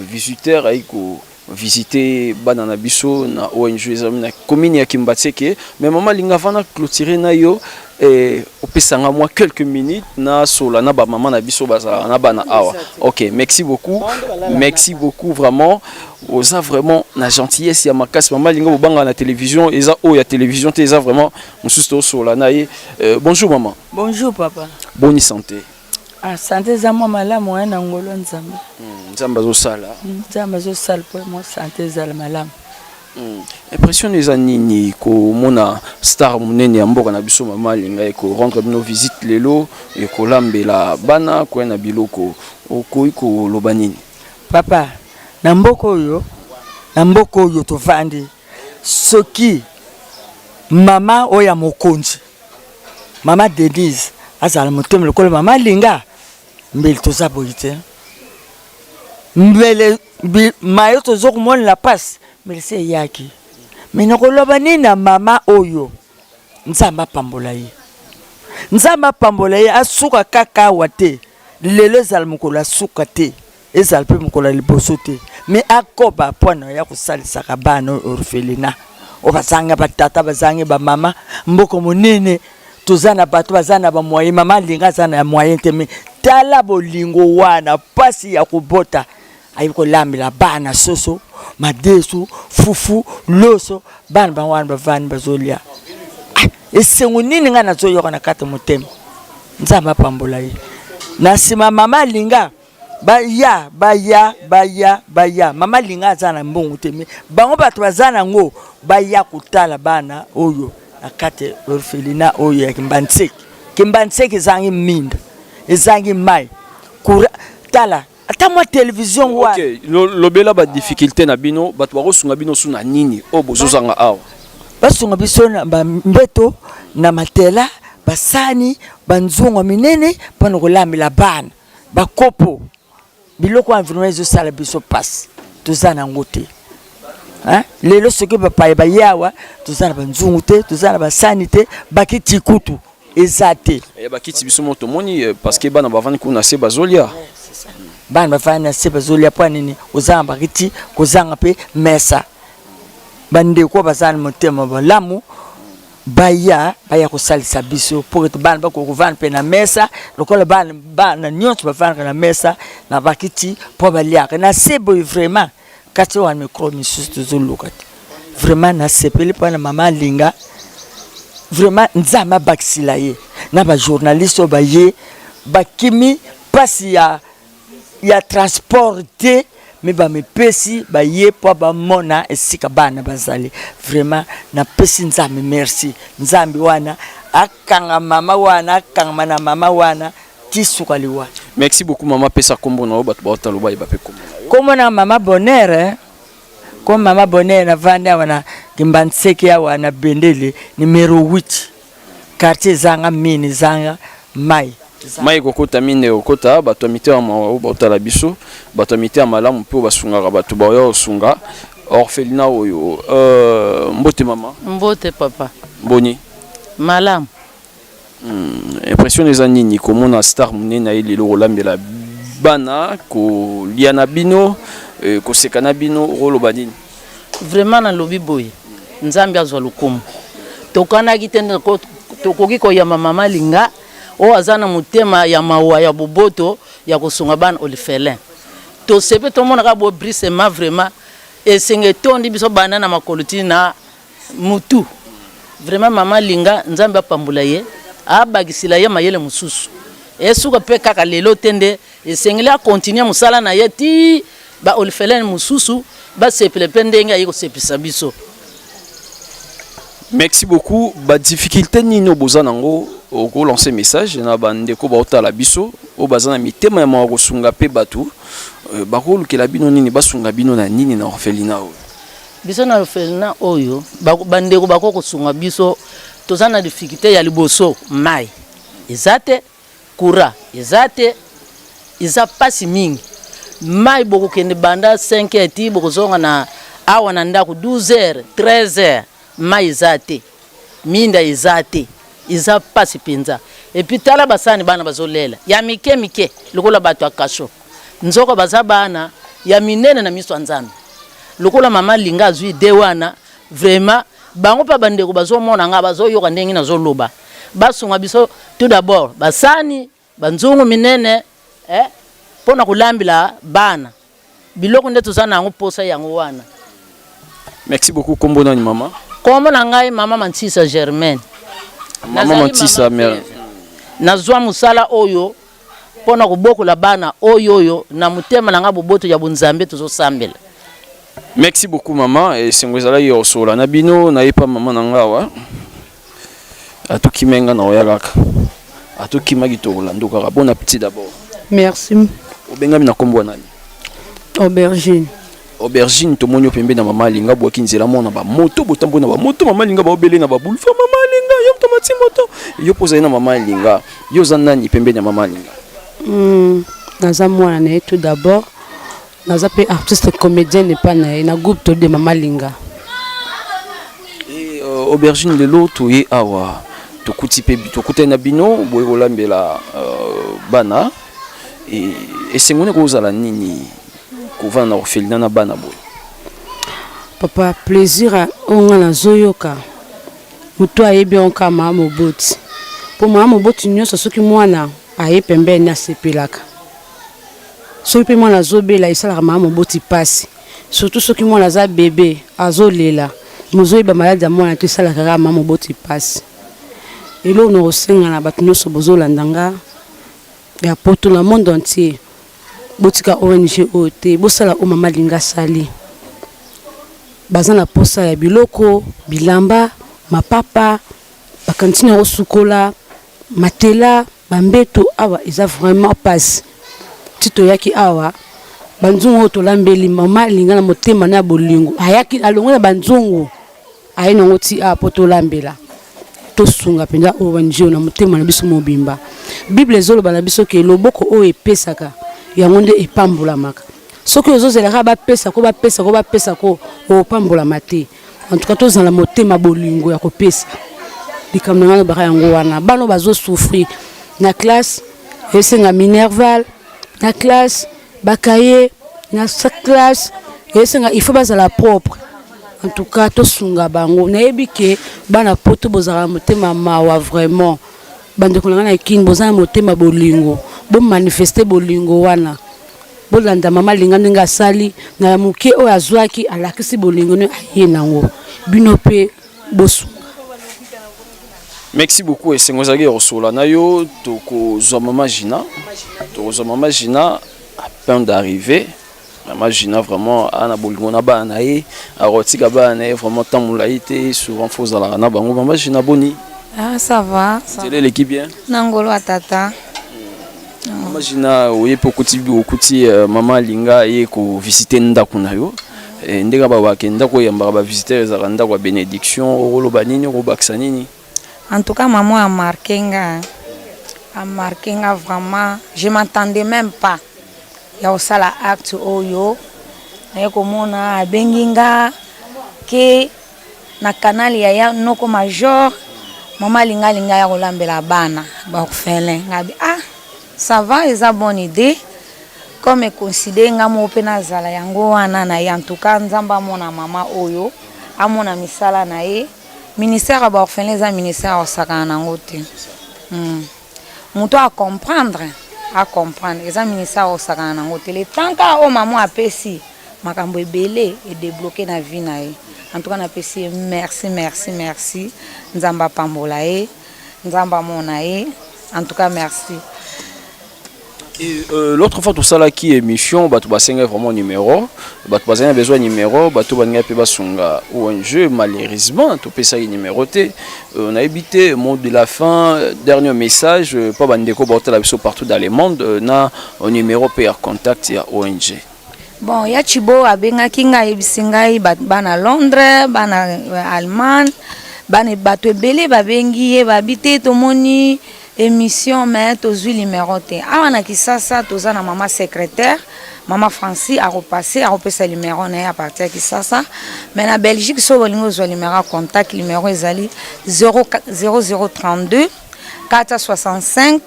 visiteur ayi ko visiter bana na biso na ONG ezali na commune ya Kimbatseke. Mais mama Alinga, avant na clôturer na yo eh, opesanga moi quelques minutes na sola na ba mama na biso bazala na bana awa. Ok, merci beaucoup, merci beaucoup vraiment. Oza vraiment na gentillesse ya makasi mama Alinga, bobanga na télévision eza oyo ya télévision te, eza vraiment mosusu tosola na ye. Bonjour maman. Bonjour papa. Bonne santé. Ah, santé eza mwa malamu ya na ngolo Nzambe. Nzambe azosala. Nzambe azosala po mwa santé ezala malamu. Impression eza nini komona star monene ya mboka na biso mama Alinga eko rendre bino visite lelo, ekolambela bana koya na biloko, okoki koloba nini? Papa, na mboka oyo, na mboka oyo tovandi, soki mama oyo ya mokonzi mama Denise azala motema lokola mama Alinga, mbele toza boye te, mbele mayo tozo komonela pasi mbele se eyaki. Me nakoloba nini na mama oyo? Nzambe apambola ye, Nzambe apambola ye, asuka kaka awa te. Lelo ezala mokolo asuka te, ezala mpe mokolo ya liboso te, me akoba mpona ya kosalisaka bana oyo orphelinat oyo bazanga batata, bazangi bamama. Mboka monene toza na bato baza na bamoyen, mama Alinga aza na moyen te, me tala bolingo wana, mpasi ya kobota, ayebi kolambela bana soso, madesu, fufu, loso, bana bango wana bavandi bazolia. Ah, esengo nini ngai nazoyoka na kati ya motema. Nzambe apambola ye. Na nsima mama Alinga baya baya baya baya, mama Alinga aza na mbongo te, me bango bato baza nango baya kotala bana oyo na kati orphelinat oyo ya Kimbanseke. Kimbanseke ezangi minda, ezangi mai, courant, tala ata mwa television wana. Ok, lobela ba difficulté na bino, bato bakosunga bino su na nini oyo bozozanga awa? Basunga biso na bambeto, na matela, basani, banzungu minene mpona kolambela bana, bakopo, biloko wana vraiment ezosala biso mpasi, toza nango te. Hein? Lelo soki bapaya baye awa, toza na banzungu te, toza na basani te, bakiti kutu eza te. Eh, bakiti biso mo tomoni parce que bana bavandi kuna se bazolia. Bana bavandi na se bazolia mpo nini? Kozanga bakiti, kozanga mpe mesa. Bandeko baza na motema malamu baya baya kosalisa biso mpo ete bana bakoki kovanda mpe na mesa lokola bana bana nyonso bavandaka na mesa na bakiti mpo baliaka na se boye. Vraiment kati wana mikro misusu tozoluka te. Vraiment nasepeli mpo na mama Alinga, vraiment Nzambe abakisila ye na bajournaliste oyo baye bakimi mpasi ya transport te. Me bamipesi baye mpo bamona esika bana bazali. Vraiment napesi Nzambe merci. Nzambe wana akanga mama wana, akangama na mama wana ti suka liwa. Merci beaucoup mama, pesa kombo na yo bato baotala bayeba mpe kombo na yo. Kombo na mama Bonheur, eh? Comme mama Bonheur navandi awa na Kimbanseke awa na Bendele numero 8 quartier ezanga mine ezanga mai. Mai ekokota mine ekokota, bato ya mitema mawa oyo baotala biso, bato ya mitema malamu mpe oyo basungaka bato baoya kosunga orphelinat oyo. Mbote mama. Mbote papa. Boni? Malamu. Impression eza nini komona star monene aye lelo kolambela bana, kolia na bino, koseka na bino, okoloba nini? Vraiment nalobi boye, Nzambe azwa lokumu. Tokanaki te tokoki koyamba mama Linga oyo aza na motema ya mawa ya boboto ya kosunga bana orphelin. Tosepe tomonaka bo brisement vraiment esengo etondi biso banda na makolo ti na mutu. Vraiment mama Linga Nzambe apambola ye, abakisila ye mayele mosusu. Esuka pe kaka lelo te nde esengeli a continuer mosala na ye ti ba orphelin mosusu basepela pe ndenge aye kosepelisa biso. Merci beaucoup. Ba difficulté nini oyo boza nango, oko lancer message na ba ndeko baotala biso oyo baza na mitema ya mawa kosunga pe bato, bakolukela bino nini, basunga bino na nini na orphelinat oyo? Biso na orphelinat oyo bandeko bako kosunga biso, toza na difficulté ya liboso mai eza te, courant eza te, eza pasi mingi. Mai bokokende banda 5 heures ti bokozonga na awa na ndako 12 heures 13 heures, mai eza te, minda eza te, eza pasi mpenza. Et puis tala basani bana bazolela ya mike mike lokola bato ya kasho, nzoko baza bana ya minene na miso ya Nzambe. Lokola mama Linga azwi idee wana, vraiment bango mpe bandeko bazomona nga, bazoyoka ndenge nazoloba, basunga biso tout d'abord basani, banzungu minene, mpo na kolambela bana biloko nde toza na yango posa yango wana. Merci beaucoup. Kombo nani mama? Kombo na ngai mama Mantisa Germaine. Mama Mantisa, mère. Nazwa mosala oyo mpo na kobokola bana oyo oyo na motema na ngai boboto ya bonzambe tozosambela. Merci beaucoup mama, esengo ezalaki ya kosola na bino, nayepa mama na ngai awa. Atukime nga na oya kaka. Atukimaki tokolanda kaka. Bon appétit d'abord. Merci. Obengami na kombo nani? Aubergine. Aubergine, tomoni yo pembeni na mama Alinga, bwaki nzela mona ba moto, botambo na ba moto, mama Alinga ba obele na ba boulevard, mama Alinga yo moto mati moto. Yo poza na mama Alinga, yo za nani pembeni ya mama Alinga? Naza mwana na ye tout d'abord. Naza pe artiste comédien epa na ye na groupe to de mama Alinga. Et Aubergine lelo toye awa tokuti pe tokutani na bino boye kolambela bana et esengo ne kozala nini kovanda na orphelinat na bana boye? Papa, plaisir oyo nga nazoyoka moto ayebi yango kaka mama moboti, po mama moboti nyonso soki mwana aye pembeni asepelaka, soki mpe mwana azobela esalaka mama moboti pasi, surtout soki mwana aza bebe azolela mozoyeba maladi ya mwana te, esalaka kaka mama moboti pasi. Eloko na kosenga na bato nyonso bozolanda nga ya poto na monde entier, botika ONG oyo te, bosala oyo mama Alinga asali. Baza na posa ya biloko, bilamba, mapapa, bakantine ya kosukola, matela, bambeto. Awa eza vraiment pasi. Ti toyaki awa banzungu oyo tolambeli mama Alinga na motema na ya bolingo, ayaki alongwe na banzungu aye nango ti awa po tolambela. Tosunga mpenza ONG oyo na motema na biso mobimba. Bible ezoloba na biso ke loboko oyo epesaka yango nde epambolamaka. Soki ozozela kaka bapesa ko, bapesa ko, bapesa ko, opambolama te. En tout cas tozala motema bolingo ya kopesa. Likambo na ngai nalobaka yango wana. Bana oyo bazo souffrir na classe, esenga minerval na classe, ba cahier na classe, esenga il faut bazala propre. En tout cas tosunga bango. Nayebi ke bana poto bozalaka motema mawa vraiment. Bandeko na ngai na Kin boza na motema bolingo, bo manifester bolingo wana. Bolanda mama Alinga ndenge asali na ya moke oyo azwaki, alakisi bolingo ne aye nango. Bino pe bosunga. Merci beaucoup. Esengo ezalaki ya kosola na yo. Tokozwa mama Gina, tokozwa mama Gina à peine d'arriver. Mama Gina vraiment ana bolingo na bana na ye, akotika bana na ye vraiment temps molayi te, souvent faut ozalaka na bango. Mama Gina, boni? Ah, ça va. Ça Nzela eleki bien? Na ngolo ya tata. Mama Gina, oye mpe okuti mama alinga aye kovisite ndako na yo. Ndenge babake ndako oyambaka bavisiteur ezalaka ndako ya bénédiction. Okoloba nini, okobakisa nini? En tout cas, maman a marqué nga. A marqué nga vraiment. Je m'attendais même pas. Ya kosala acte oyo. Naye komona abengi nga ke na canal ya ya noko major, mama alinga alinga ya kolambela bana ba orphelin. Ngabi ah, ça va, eza bonne idée. Comme considéré nga moko mpe nazala yango wana na ye. En tout cas, Nzambe amona mama oyo, amona misala na ye. Ministère ya baorphelin eza ministère ya kosakana nango te. Moto acomprendre, acomprendre, eza ministère ya kosakana nango te. Le temps kaka oyo mama apesi makambo ebele edébloquer na vie na ye. En tout cas, napesi ye merci, merci, merci. Nzambe apambola ye, Nzambe amona ye. En tout cas, merci. Et l'autre fois tosalaki émission, bato basengai vraiment numéro, bato bazali na besoin numéro, bato balingai mpe basunga ONG. Malheureusement topesaki numéro te. Nayebi te, mot de la fin, dernier message mpo bandeko baotala biso partout dans le monde, na numéro mpe ya contact ya ONG. Bon, ya Chibo abengaki ngai, ayebisi ngai bana Londres, bana Allemagne, bana bato ebele babengi ye, babi te tomoni émission mais tozwi numéro te. Awa na Kisasa toza na mama secrétaire, mama Franci, akopase, akopesa numéro na ye à partir ya Kisasa. Mais na Belgique, soki bolingi ozwa numéro ya contact, numéro ezali 0032 465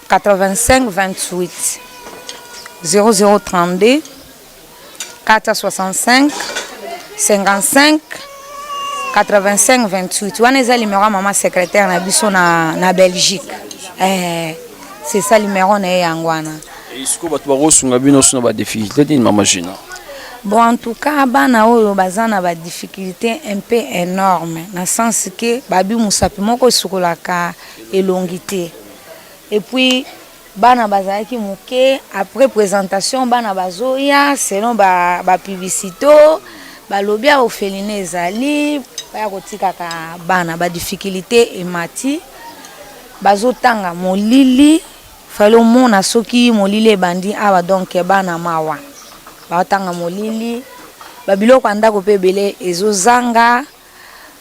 85 28, 0032 465 55 85 28. Wana eza numéro ya mama secrétaire na biso na Belgique. C'est ça, numéro na ye yango wana. Sikoyo bato bakosunga bino so na badifficulté nini, mama Gina? Bon, en tout cas, bana oyo baza na badifficulté un peu énorme, na sens ke babi mosapi moko esukolaka elongi te. Et puis bana bazalaki moke. Après présentation, bana bazoya selon bapublicité ba balobi ya orphelinat ezali, baya kotikaka bana. Badifficulté emati, bazotanga molili, fallait omona soki molili ebandi awa. Donc bana mawa, baotanga molili, babiloko ya ndako mpe ebele ezozanga.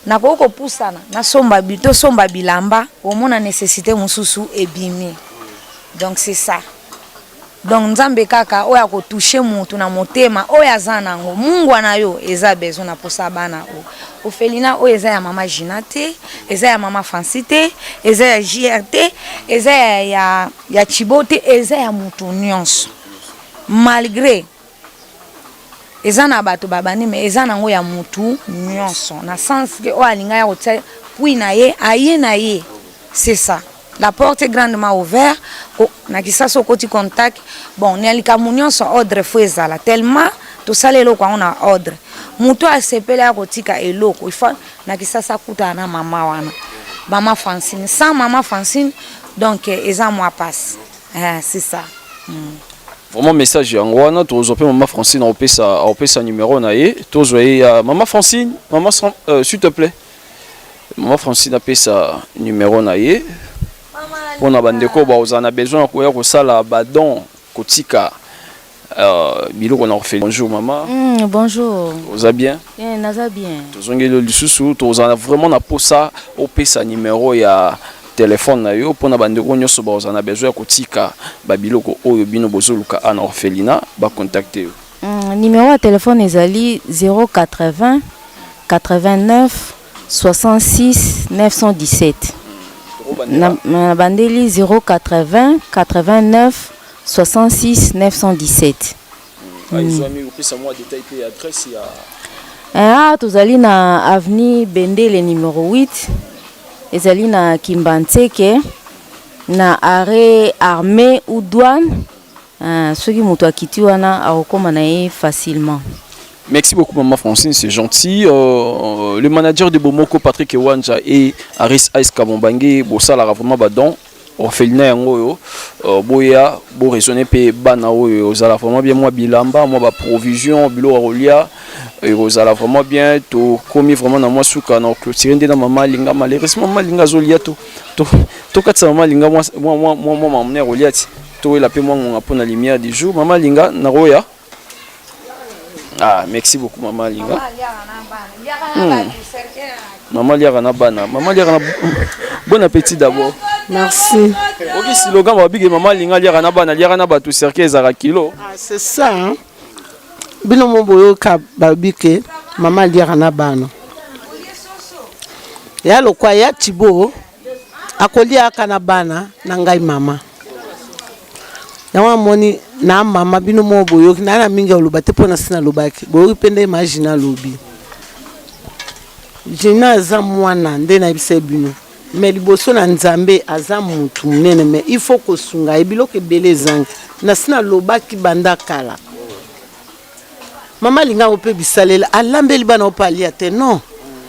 Nakoki kopusana nasomba, tosomba bilamba, omona nécessité mosusu ebimi. Donc c'est ça. Donc Nzambe kaka oyo akotouche motu na motema oyo aza nango mungwa na yo eza besoin na posa bana oyo. Orphelinat oyo eza ya mama Gina te, eza ya mama Franci te, eza ya JR te, eza ya Chibo te, eza ya motu nyonso. Malgré eza na bato babandi, mais eza nango ya motu nyonso, na sens ke oyo alinga ya kotia pui na ye, aye na ye. C'est ça, la porte est grandement ouverte na Kisasa. Okoti contact, bon, na likambo nyonso ordre faut ezala. Tellement tosala eloko yango na ordre, moto asepeli ya kotika eloko, il faut na Kisasa akutana na mama wana, mama Francine. Sans mama Francine, donc eza mwa passe. C'est ça. Vraiment, message yango wana. Tozwa mpe mama Francine, aopesa numéro na ye. Tozwa ye ya mama Francine. Mama, s'il te plaît, mama Francine apesa numéro na ye mpona bandeko bazala na besoin ya koya kosala badon, kotika biloko na orphelinat. Bonjour mama. Bonjour. Oza bien? Bien, naza bien. Tozongeli lisusu, tozala vraiment na posa opesa numéro ya telefone na yo mpona bandeko nyonso bazala na besoin ya kotika babiloko oyo bino bozoluka na orphelinat, bacontacte yo. Numéro ya telefone ezali 080 89 66 917. Na bandeli 080 89 66 917. Ezwami. Opesa mwa détail mpe adresse ya Ah, tozali na avenue Bendele numéro 8, ezali na Kimbantseke, na arrêt armée ou douane. Soki moto akiti wana, akokóma na ye facilement. Merci beaucoup, Maman Francine, c'est gentil. Le manager de Bomoko, Patrick Ewanja et Aris Ice Kabombangue, bosala vraiment badon. Orphelinat yango oyo boya bo raisonner pe bana oyo ozala vraiment bien mwa bilamba mwa ba provision biloko ya kolia ekozala vraiment bien. Tokomi vraiment na mwa suka na clôturer nde na mama Alinga. Malheureusement mama Alinga azolia to tokatisa mama Alinga mwa mwa mwa mwa mamuna ya kolia ti towela pe mwa ngonga mpona lumière du jour. Mama Alinga nakoya. Ah, merci beaucoup mama Alinga. Mama liaka na bana. Mama liaka na bon appétit d'abord. Merci. Oki slogan ba bige mama Alinga liaka na bana, liaka na bato cercueil ezalaka kilo. Ah, c'est ça. Hein? Bino mo boyoka balobi ke mama aliaka na bana. Ya lokwa ya Thibaut akoliaka na bana na ngai mama. Yango namoni na mama bino moko boyoki na na mingi ya koloba te mpo na si nalobaki boyoki mpe nde ma Gina alobi. Gina aza mwana nde nayebisa bino me liboso na Nzambe aza mutu monene me il faut kosunga ye biloko ebele ezangi na si nalobaki banda kala. Mama alinga yango mpe bisalela alambeli bana oyo mpe alia te non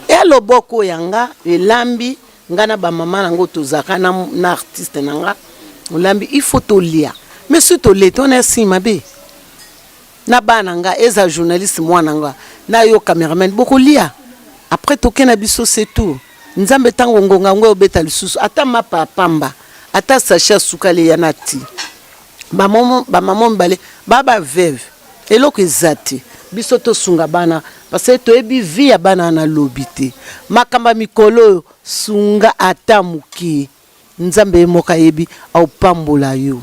eya loboko ya nga elambi nga na ba mama nango tozalaka na, na artiste na nga olambi il faut tolia mais soki tolie te wana ya signe mabe na bana nga eza journaliste mwana nga na yo cameraman bokolia après toke na biso c'est tout nzambe ntango ngonga yango obeta lisusu ata mapa ya pamba ata sachet ya sukali eya na ti bamama mibale ba ba veuve eloko eza te biso tosunga bana parce que toyebi vie ya bana wana lobi te makambo ya mikolo oyo sunga ata moke nzambe ye moko ayebi aopambola yo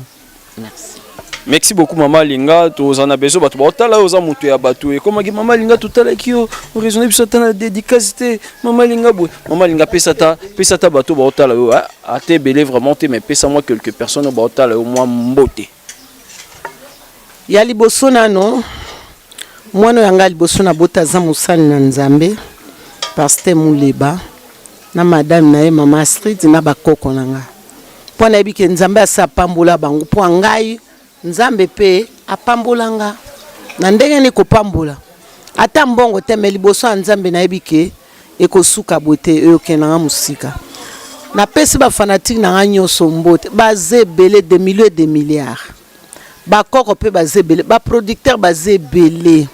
merci. Merci beaucoup mama Alinga, toza na besoin bato baotala yo oza moto ya bato ekomaki mama Alinga totalaki yo oraisonne biso ata na dédicace te mama Alinga boye mama Alinga pesa ata pesa ata bato baotala yo ata ebele vraiment te mais pesa mwa quelques personnes baotala yo mwa mbote. Ya liboso nano mwana oyo ya ngai liboso nabota aza mosali na Nzambe Pasteur Muleba na madame na ye mama Astrid na bakoko na ngai mpo nayebi ke Nzambe asi apambola bango mpo ngai Nzambe mpe apambola nga na ndenge nini kopambola ata mbongo te me liboso ya Nzambe nayebi ke ekosuka boye te eyokende na nga mosika. Napesi ba fanatique na nga nyonso mbote baza ebele de millions et de milliards bakoko mpe baza ebele ba producteur baza ebele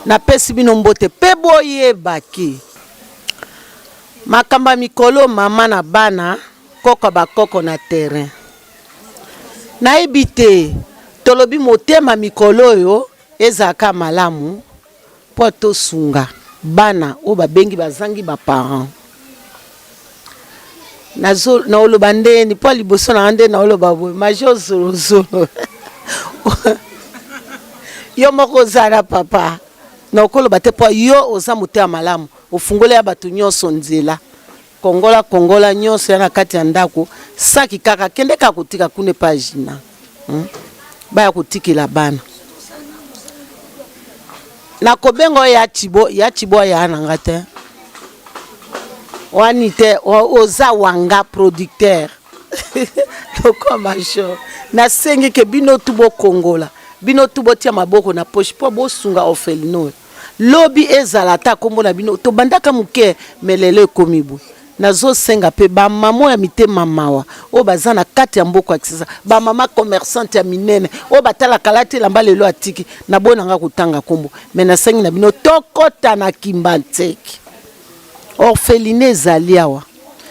napesi bino mbote mpe boyebaki makambo ya mikolo mama na bana koko bakoko na terrain nayebi te tolobi motema mikolo oyo ezalaka malamu mpo tosunga bana oyo babengi bazangi ba parents nazo naoloba ndeni mpo liboso na nga nde naoloba boye major zolozolo yo moko oza na papa nakoloba te mpo yo oza motema malamu ofungoli ya bato nyonso nzela kongola kongola nyonso ya na kati ya ndako saki kaka kende kaka kotika kuna epa Gina Baya kotikela bana nakobenga oyo ya Thibaut ya Thibaut aya na nga te wani te oza wanga producteur lokwa major nasengi ke bino tu bokongola bino tu botia maboko na poche mpo bosunga orphelinat oyo lobi ezala ata kombo na bino tobandaka moke me lelo ekomi boye Nazo senga pe ba maman ya mitema mawa oyo baza na kati ya mboka ya Kisasa, ba mama commerçante ya minene oyo batalaka alati elamba lelo atiki, naboyi na nga kotanga kombo mais nasengi na bino tokota na Kimbanseke. Orphelinat ezali awa.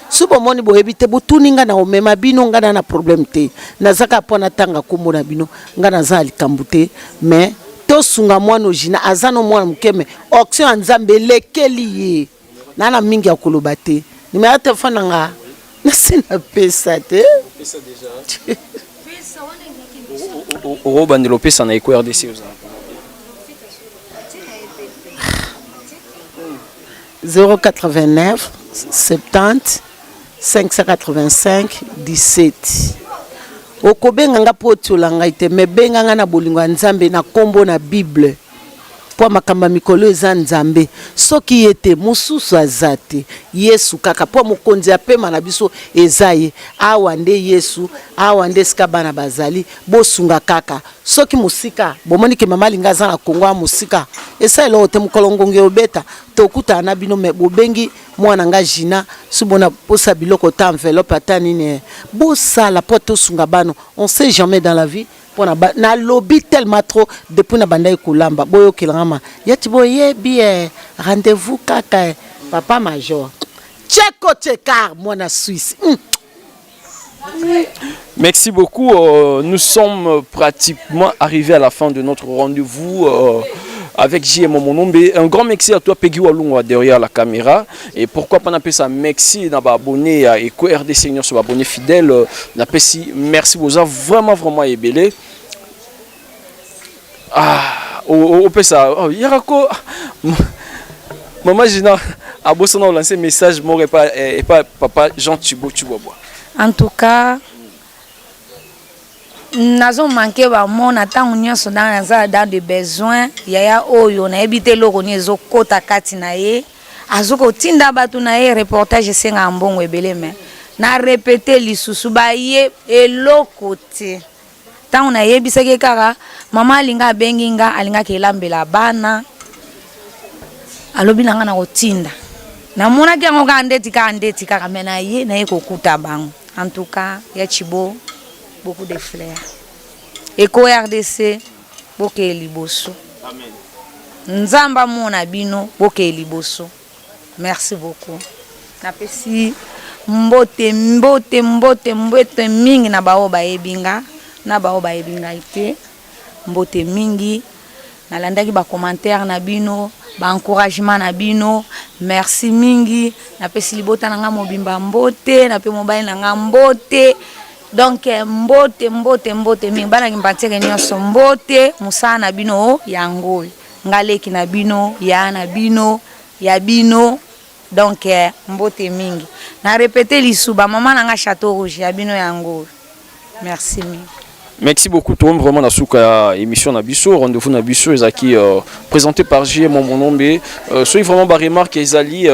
Soki bomoni boyebi te botuni nga na omema bino, nga na na problème te. Naza kaka po natanga kombo na bino, nga naza na likambo te mais tosunga mwana Ogina aza no mwana moke mais onction ya Nzambe elekeli ye. Na na mingi ya koloba te. Numero ya telefone na nga nasi napesa te. Okobandela opesa na Eco RDC ozala 089 70 585 17 okobenga nga mpo otiola ngai te me benga nga na bolingo ya Nzambe na nkombo na Bible. Mpo makambo ya mikolo eza Nzambe. Soki ye te, mosusu aza te. Yesu kaka. Mpo mokonzi ya pema na biso eza ye. Awa nde Yesu, awa nde esika bana bazali. Bosunga kaka. Soki mosika, bomoni ke mama Alinga aza na Congo awa mosika. Esa eloko te, mokolo ngonga ekobeta, tokutana na bino mais bobengi mwana nga Gina, soki bona posa biloko ata enveloppe ata nini eh. Bosala mpo tosunga bana. On sait jamais dans la vie. Pona ba na lobi tellement trop depuis na bandaki kolamba boyokela nga ma ya ti boyebi eh rendez-vous kaka eh papa major Tcheko Tchekar mwana Suisse. Merci beaucoup. Nous sommes pratiquement arrivés à la fin de notre rendez-vous avec JM Monombe. Un grand merci à toi, Peggy Walungwa, derrière la caméra. Et pourquoi pas n'appeler ça merci n'a pas abonné à Eco RDC, sur abonné fidèle. Napesi merci vous a vraiment vraiment ébélé. Ah, opesa oh, yarako Maman Gina abosana lancer message moko epa epa papa Jean Thibaut Tshibwabwa. En tout cas nazo manquer bamona ntango nyonso naza dans de besoin yaya oyo nayebi te eloko nini ezokota kati na ye azokotinda bato na ye reportage esengaka mbongo ebele me na répéter lisusu baye eloko te. Ntango nayebisaki kaka mama alinga abengi nga alingaki elambela bana alobi na nga na kotinda namonaki yango kaka ndeti kaka ndeti kaka me na ye naye kokuta bango. En tout cas ya Tshibo beaucoup de fleurs Eco RDC bokeye liboso Nzambe amona bino bokeye liboso merci beaucoup napesi mbote mbote mbote mbote mingi na baoyo bayebi nga na baoyo bayebi ngai te mbote mingi nalandaki ba commentaire na bino ba encouragement na bino merci mingi napesi libota na nga mobimba mbote nape mobali na nga mbote donc mbote mbote mbote mingi bana Kimbanseke nyonso mbote mosala na bino yango nga leki na bino ya na bino ya bino donc mbote mingi na répéter lisu ba mama na nga Château Rouge ya bino yango merci mingi. Merci beaucoup tout vraiment na suka émission na biso rendez-vous na biso ezaki présenté par JM Monombe. Soki vraiment ba remarque ezali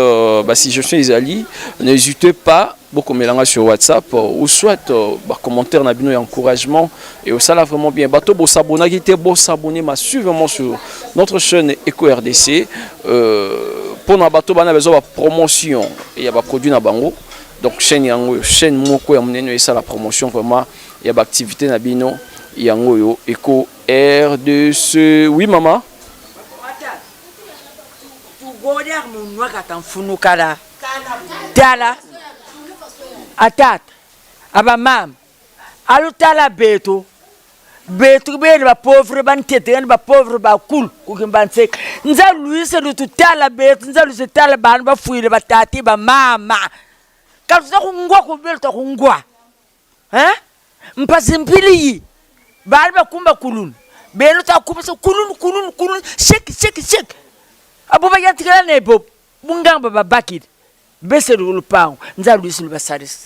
ba suggestion ezali, n'hésitez pas beaucoup melanga sur WhatsApp ou soit ba commentaire na bino ya encouragement et ça là vraiment bien. Bato bo s'abonner te bo s'abonner massivement sur notre chaîne Eco RDC pour na bato bana besoin ba promotion et ya ba produit na bango. Donc chaîne yango chaîne moko ya munene et ça la promotion vraiment ya ba activité na bino yango yo Eco RDC. Oui maman. Tala atata abamama alutala beto betu bene ba pauvre bantete yani ba pauvre bakulu kukimbanseka nza luise lututala betu nza luise tala bana bafuile batati bamama katuza kungwa kubele takungwa hein mpasi mpili yi bali bakumba kulunu beno takumisa kulunu kulunu kulunu shek shek shek abo bayantikela nebo bungamba babakile bese lupango nza luisi lubasalisa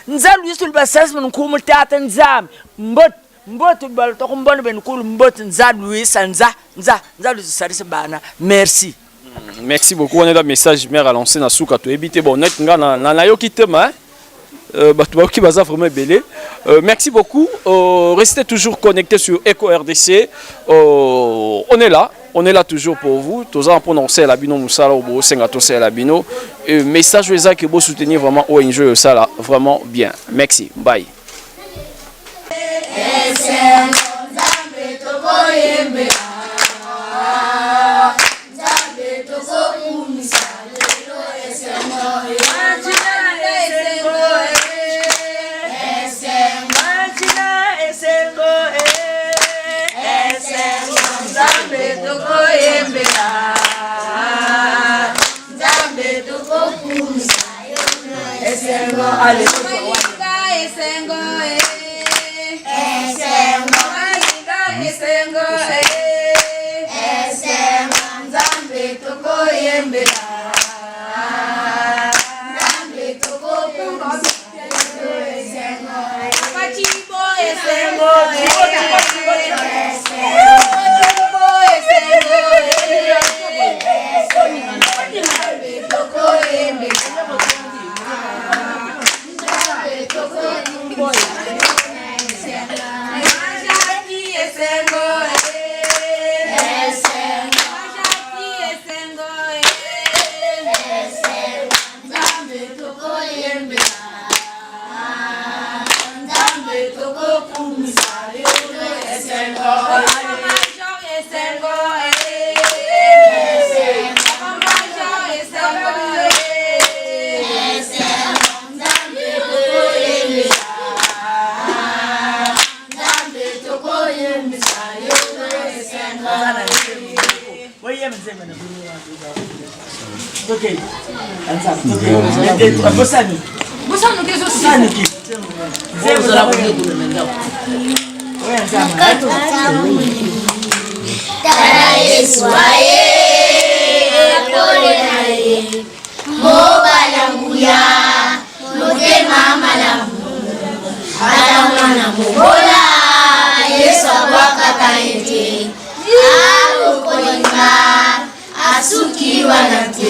nza luisi lubasalisa nkumu tata nzambe mbot mbot balto kumbona benkulu mbot nza luisa nza nza nza luisi salisa bana merci. Merci beaucoup. On est là message mère a lancé na suka to éviter bon net nga na na yoki te ma bato bayoki baza vraiment ebele. Merci beaucoup. Restez toujours connectés sur Eco RDC. On est là. On est là toujours pour vous. Toza pour lancer la bino musala obo senga to la bino. Message eza que vous soutenir vraiment ONG ça là vraiment bien. Merci. Bye. Tala Yesu aye pole na ye mobala nguya motema malamu ata mwana mobola Yesu abwakaka ye te akokolinga asuki wana te.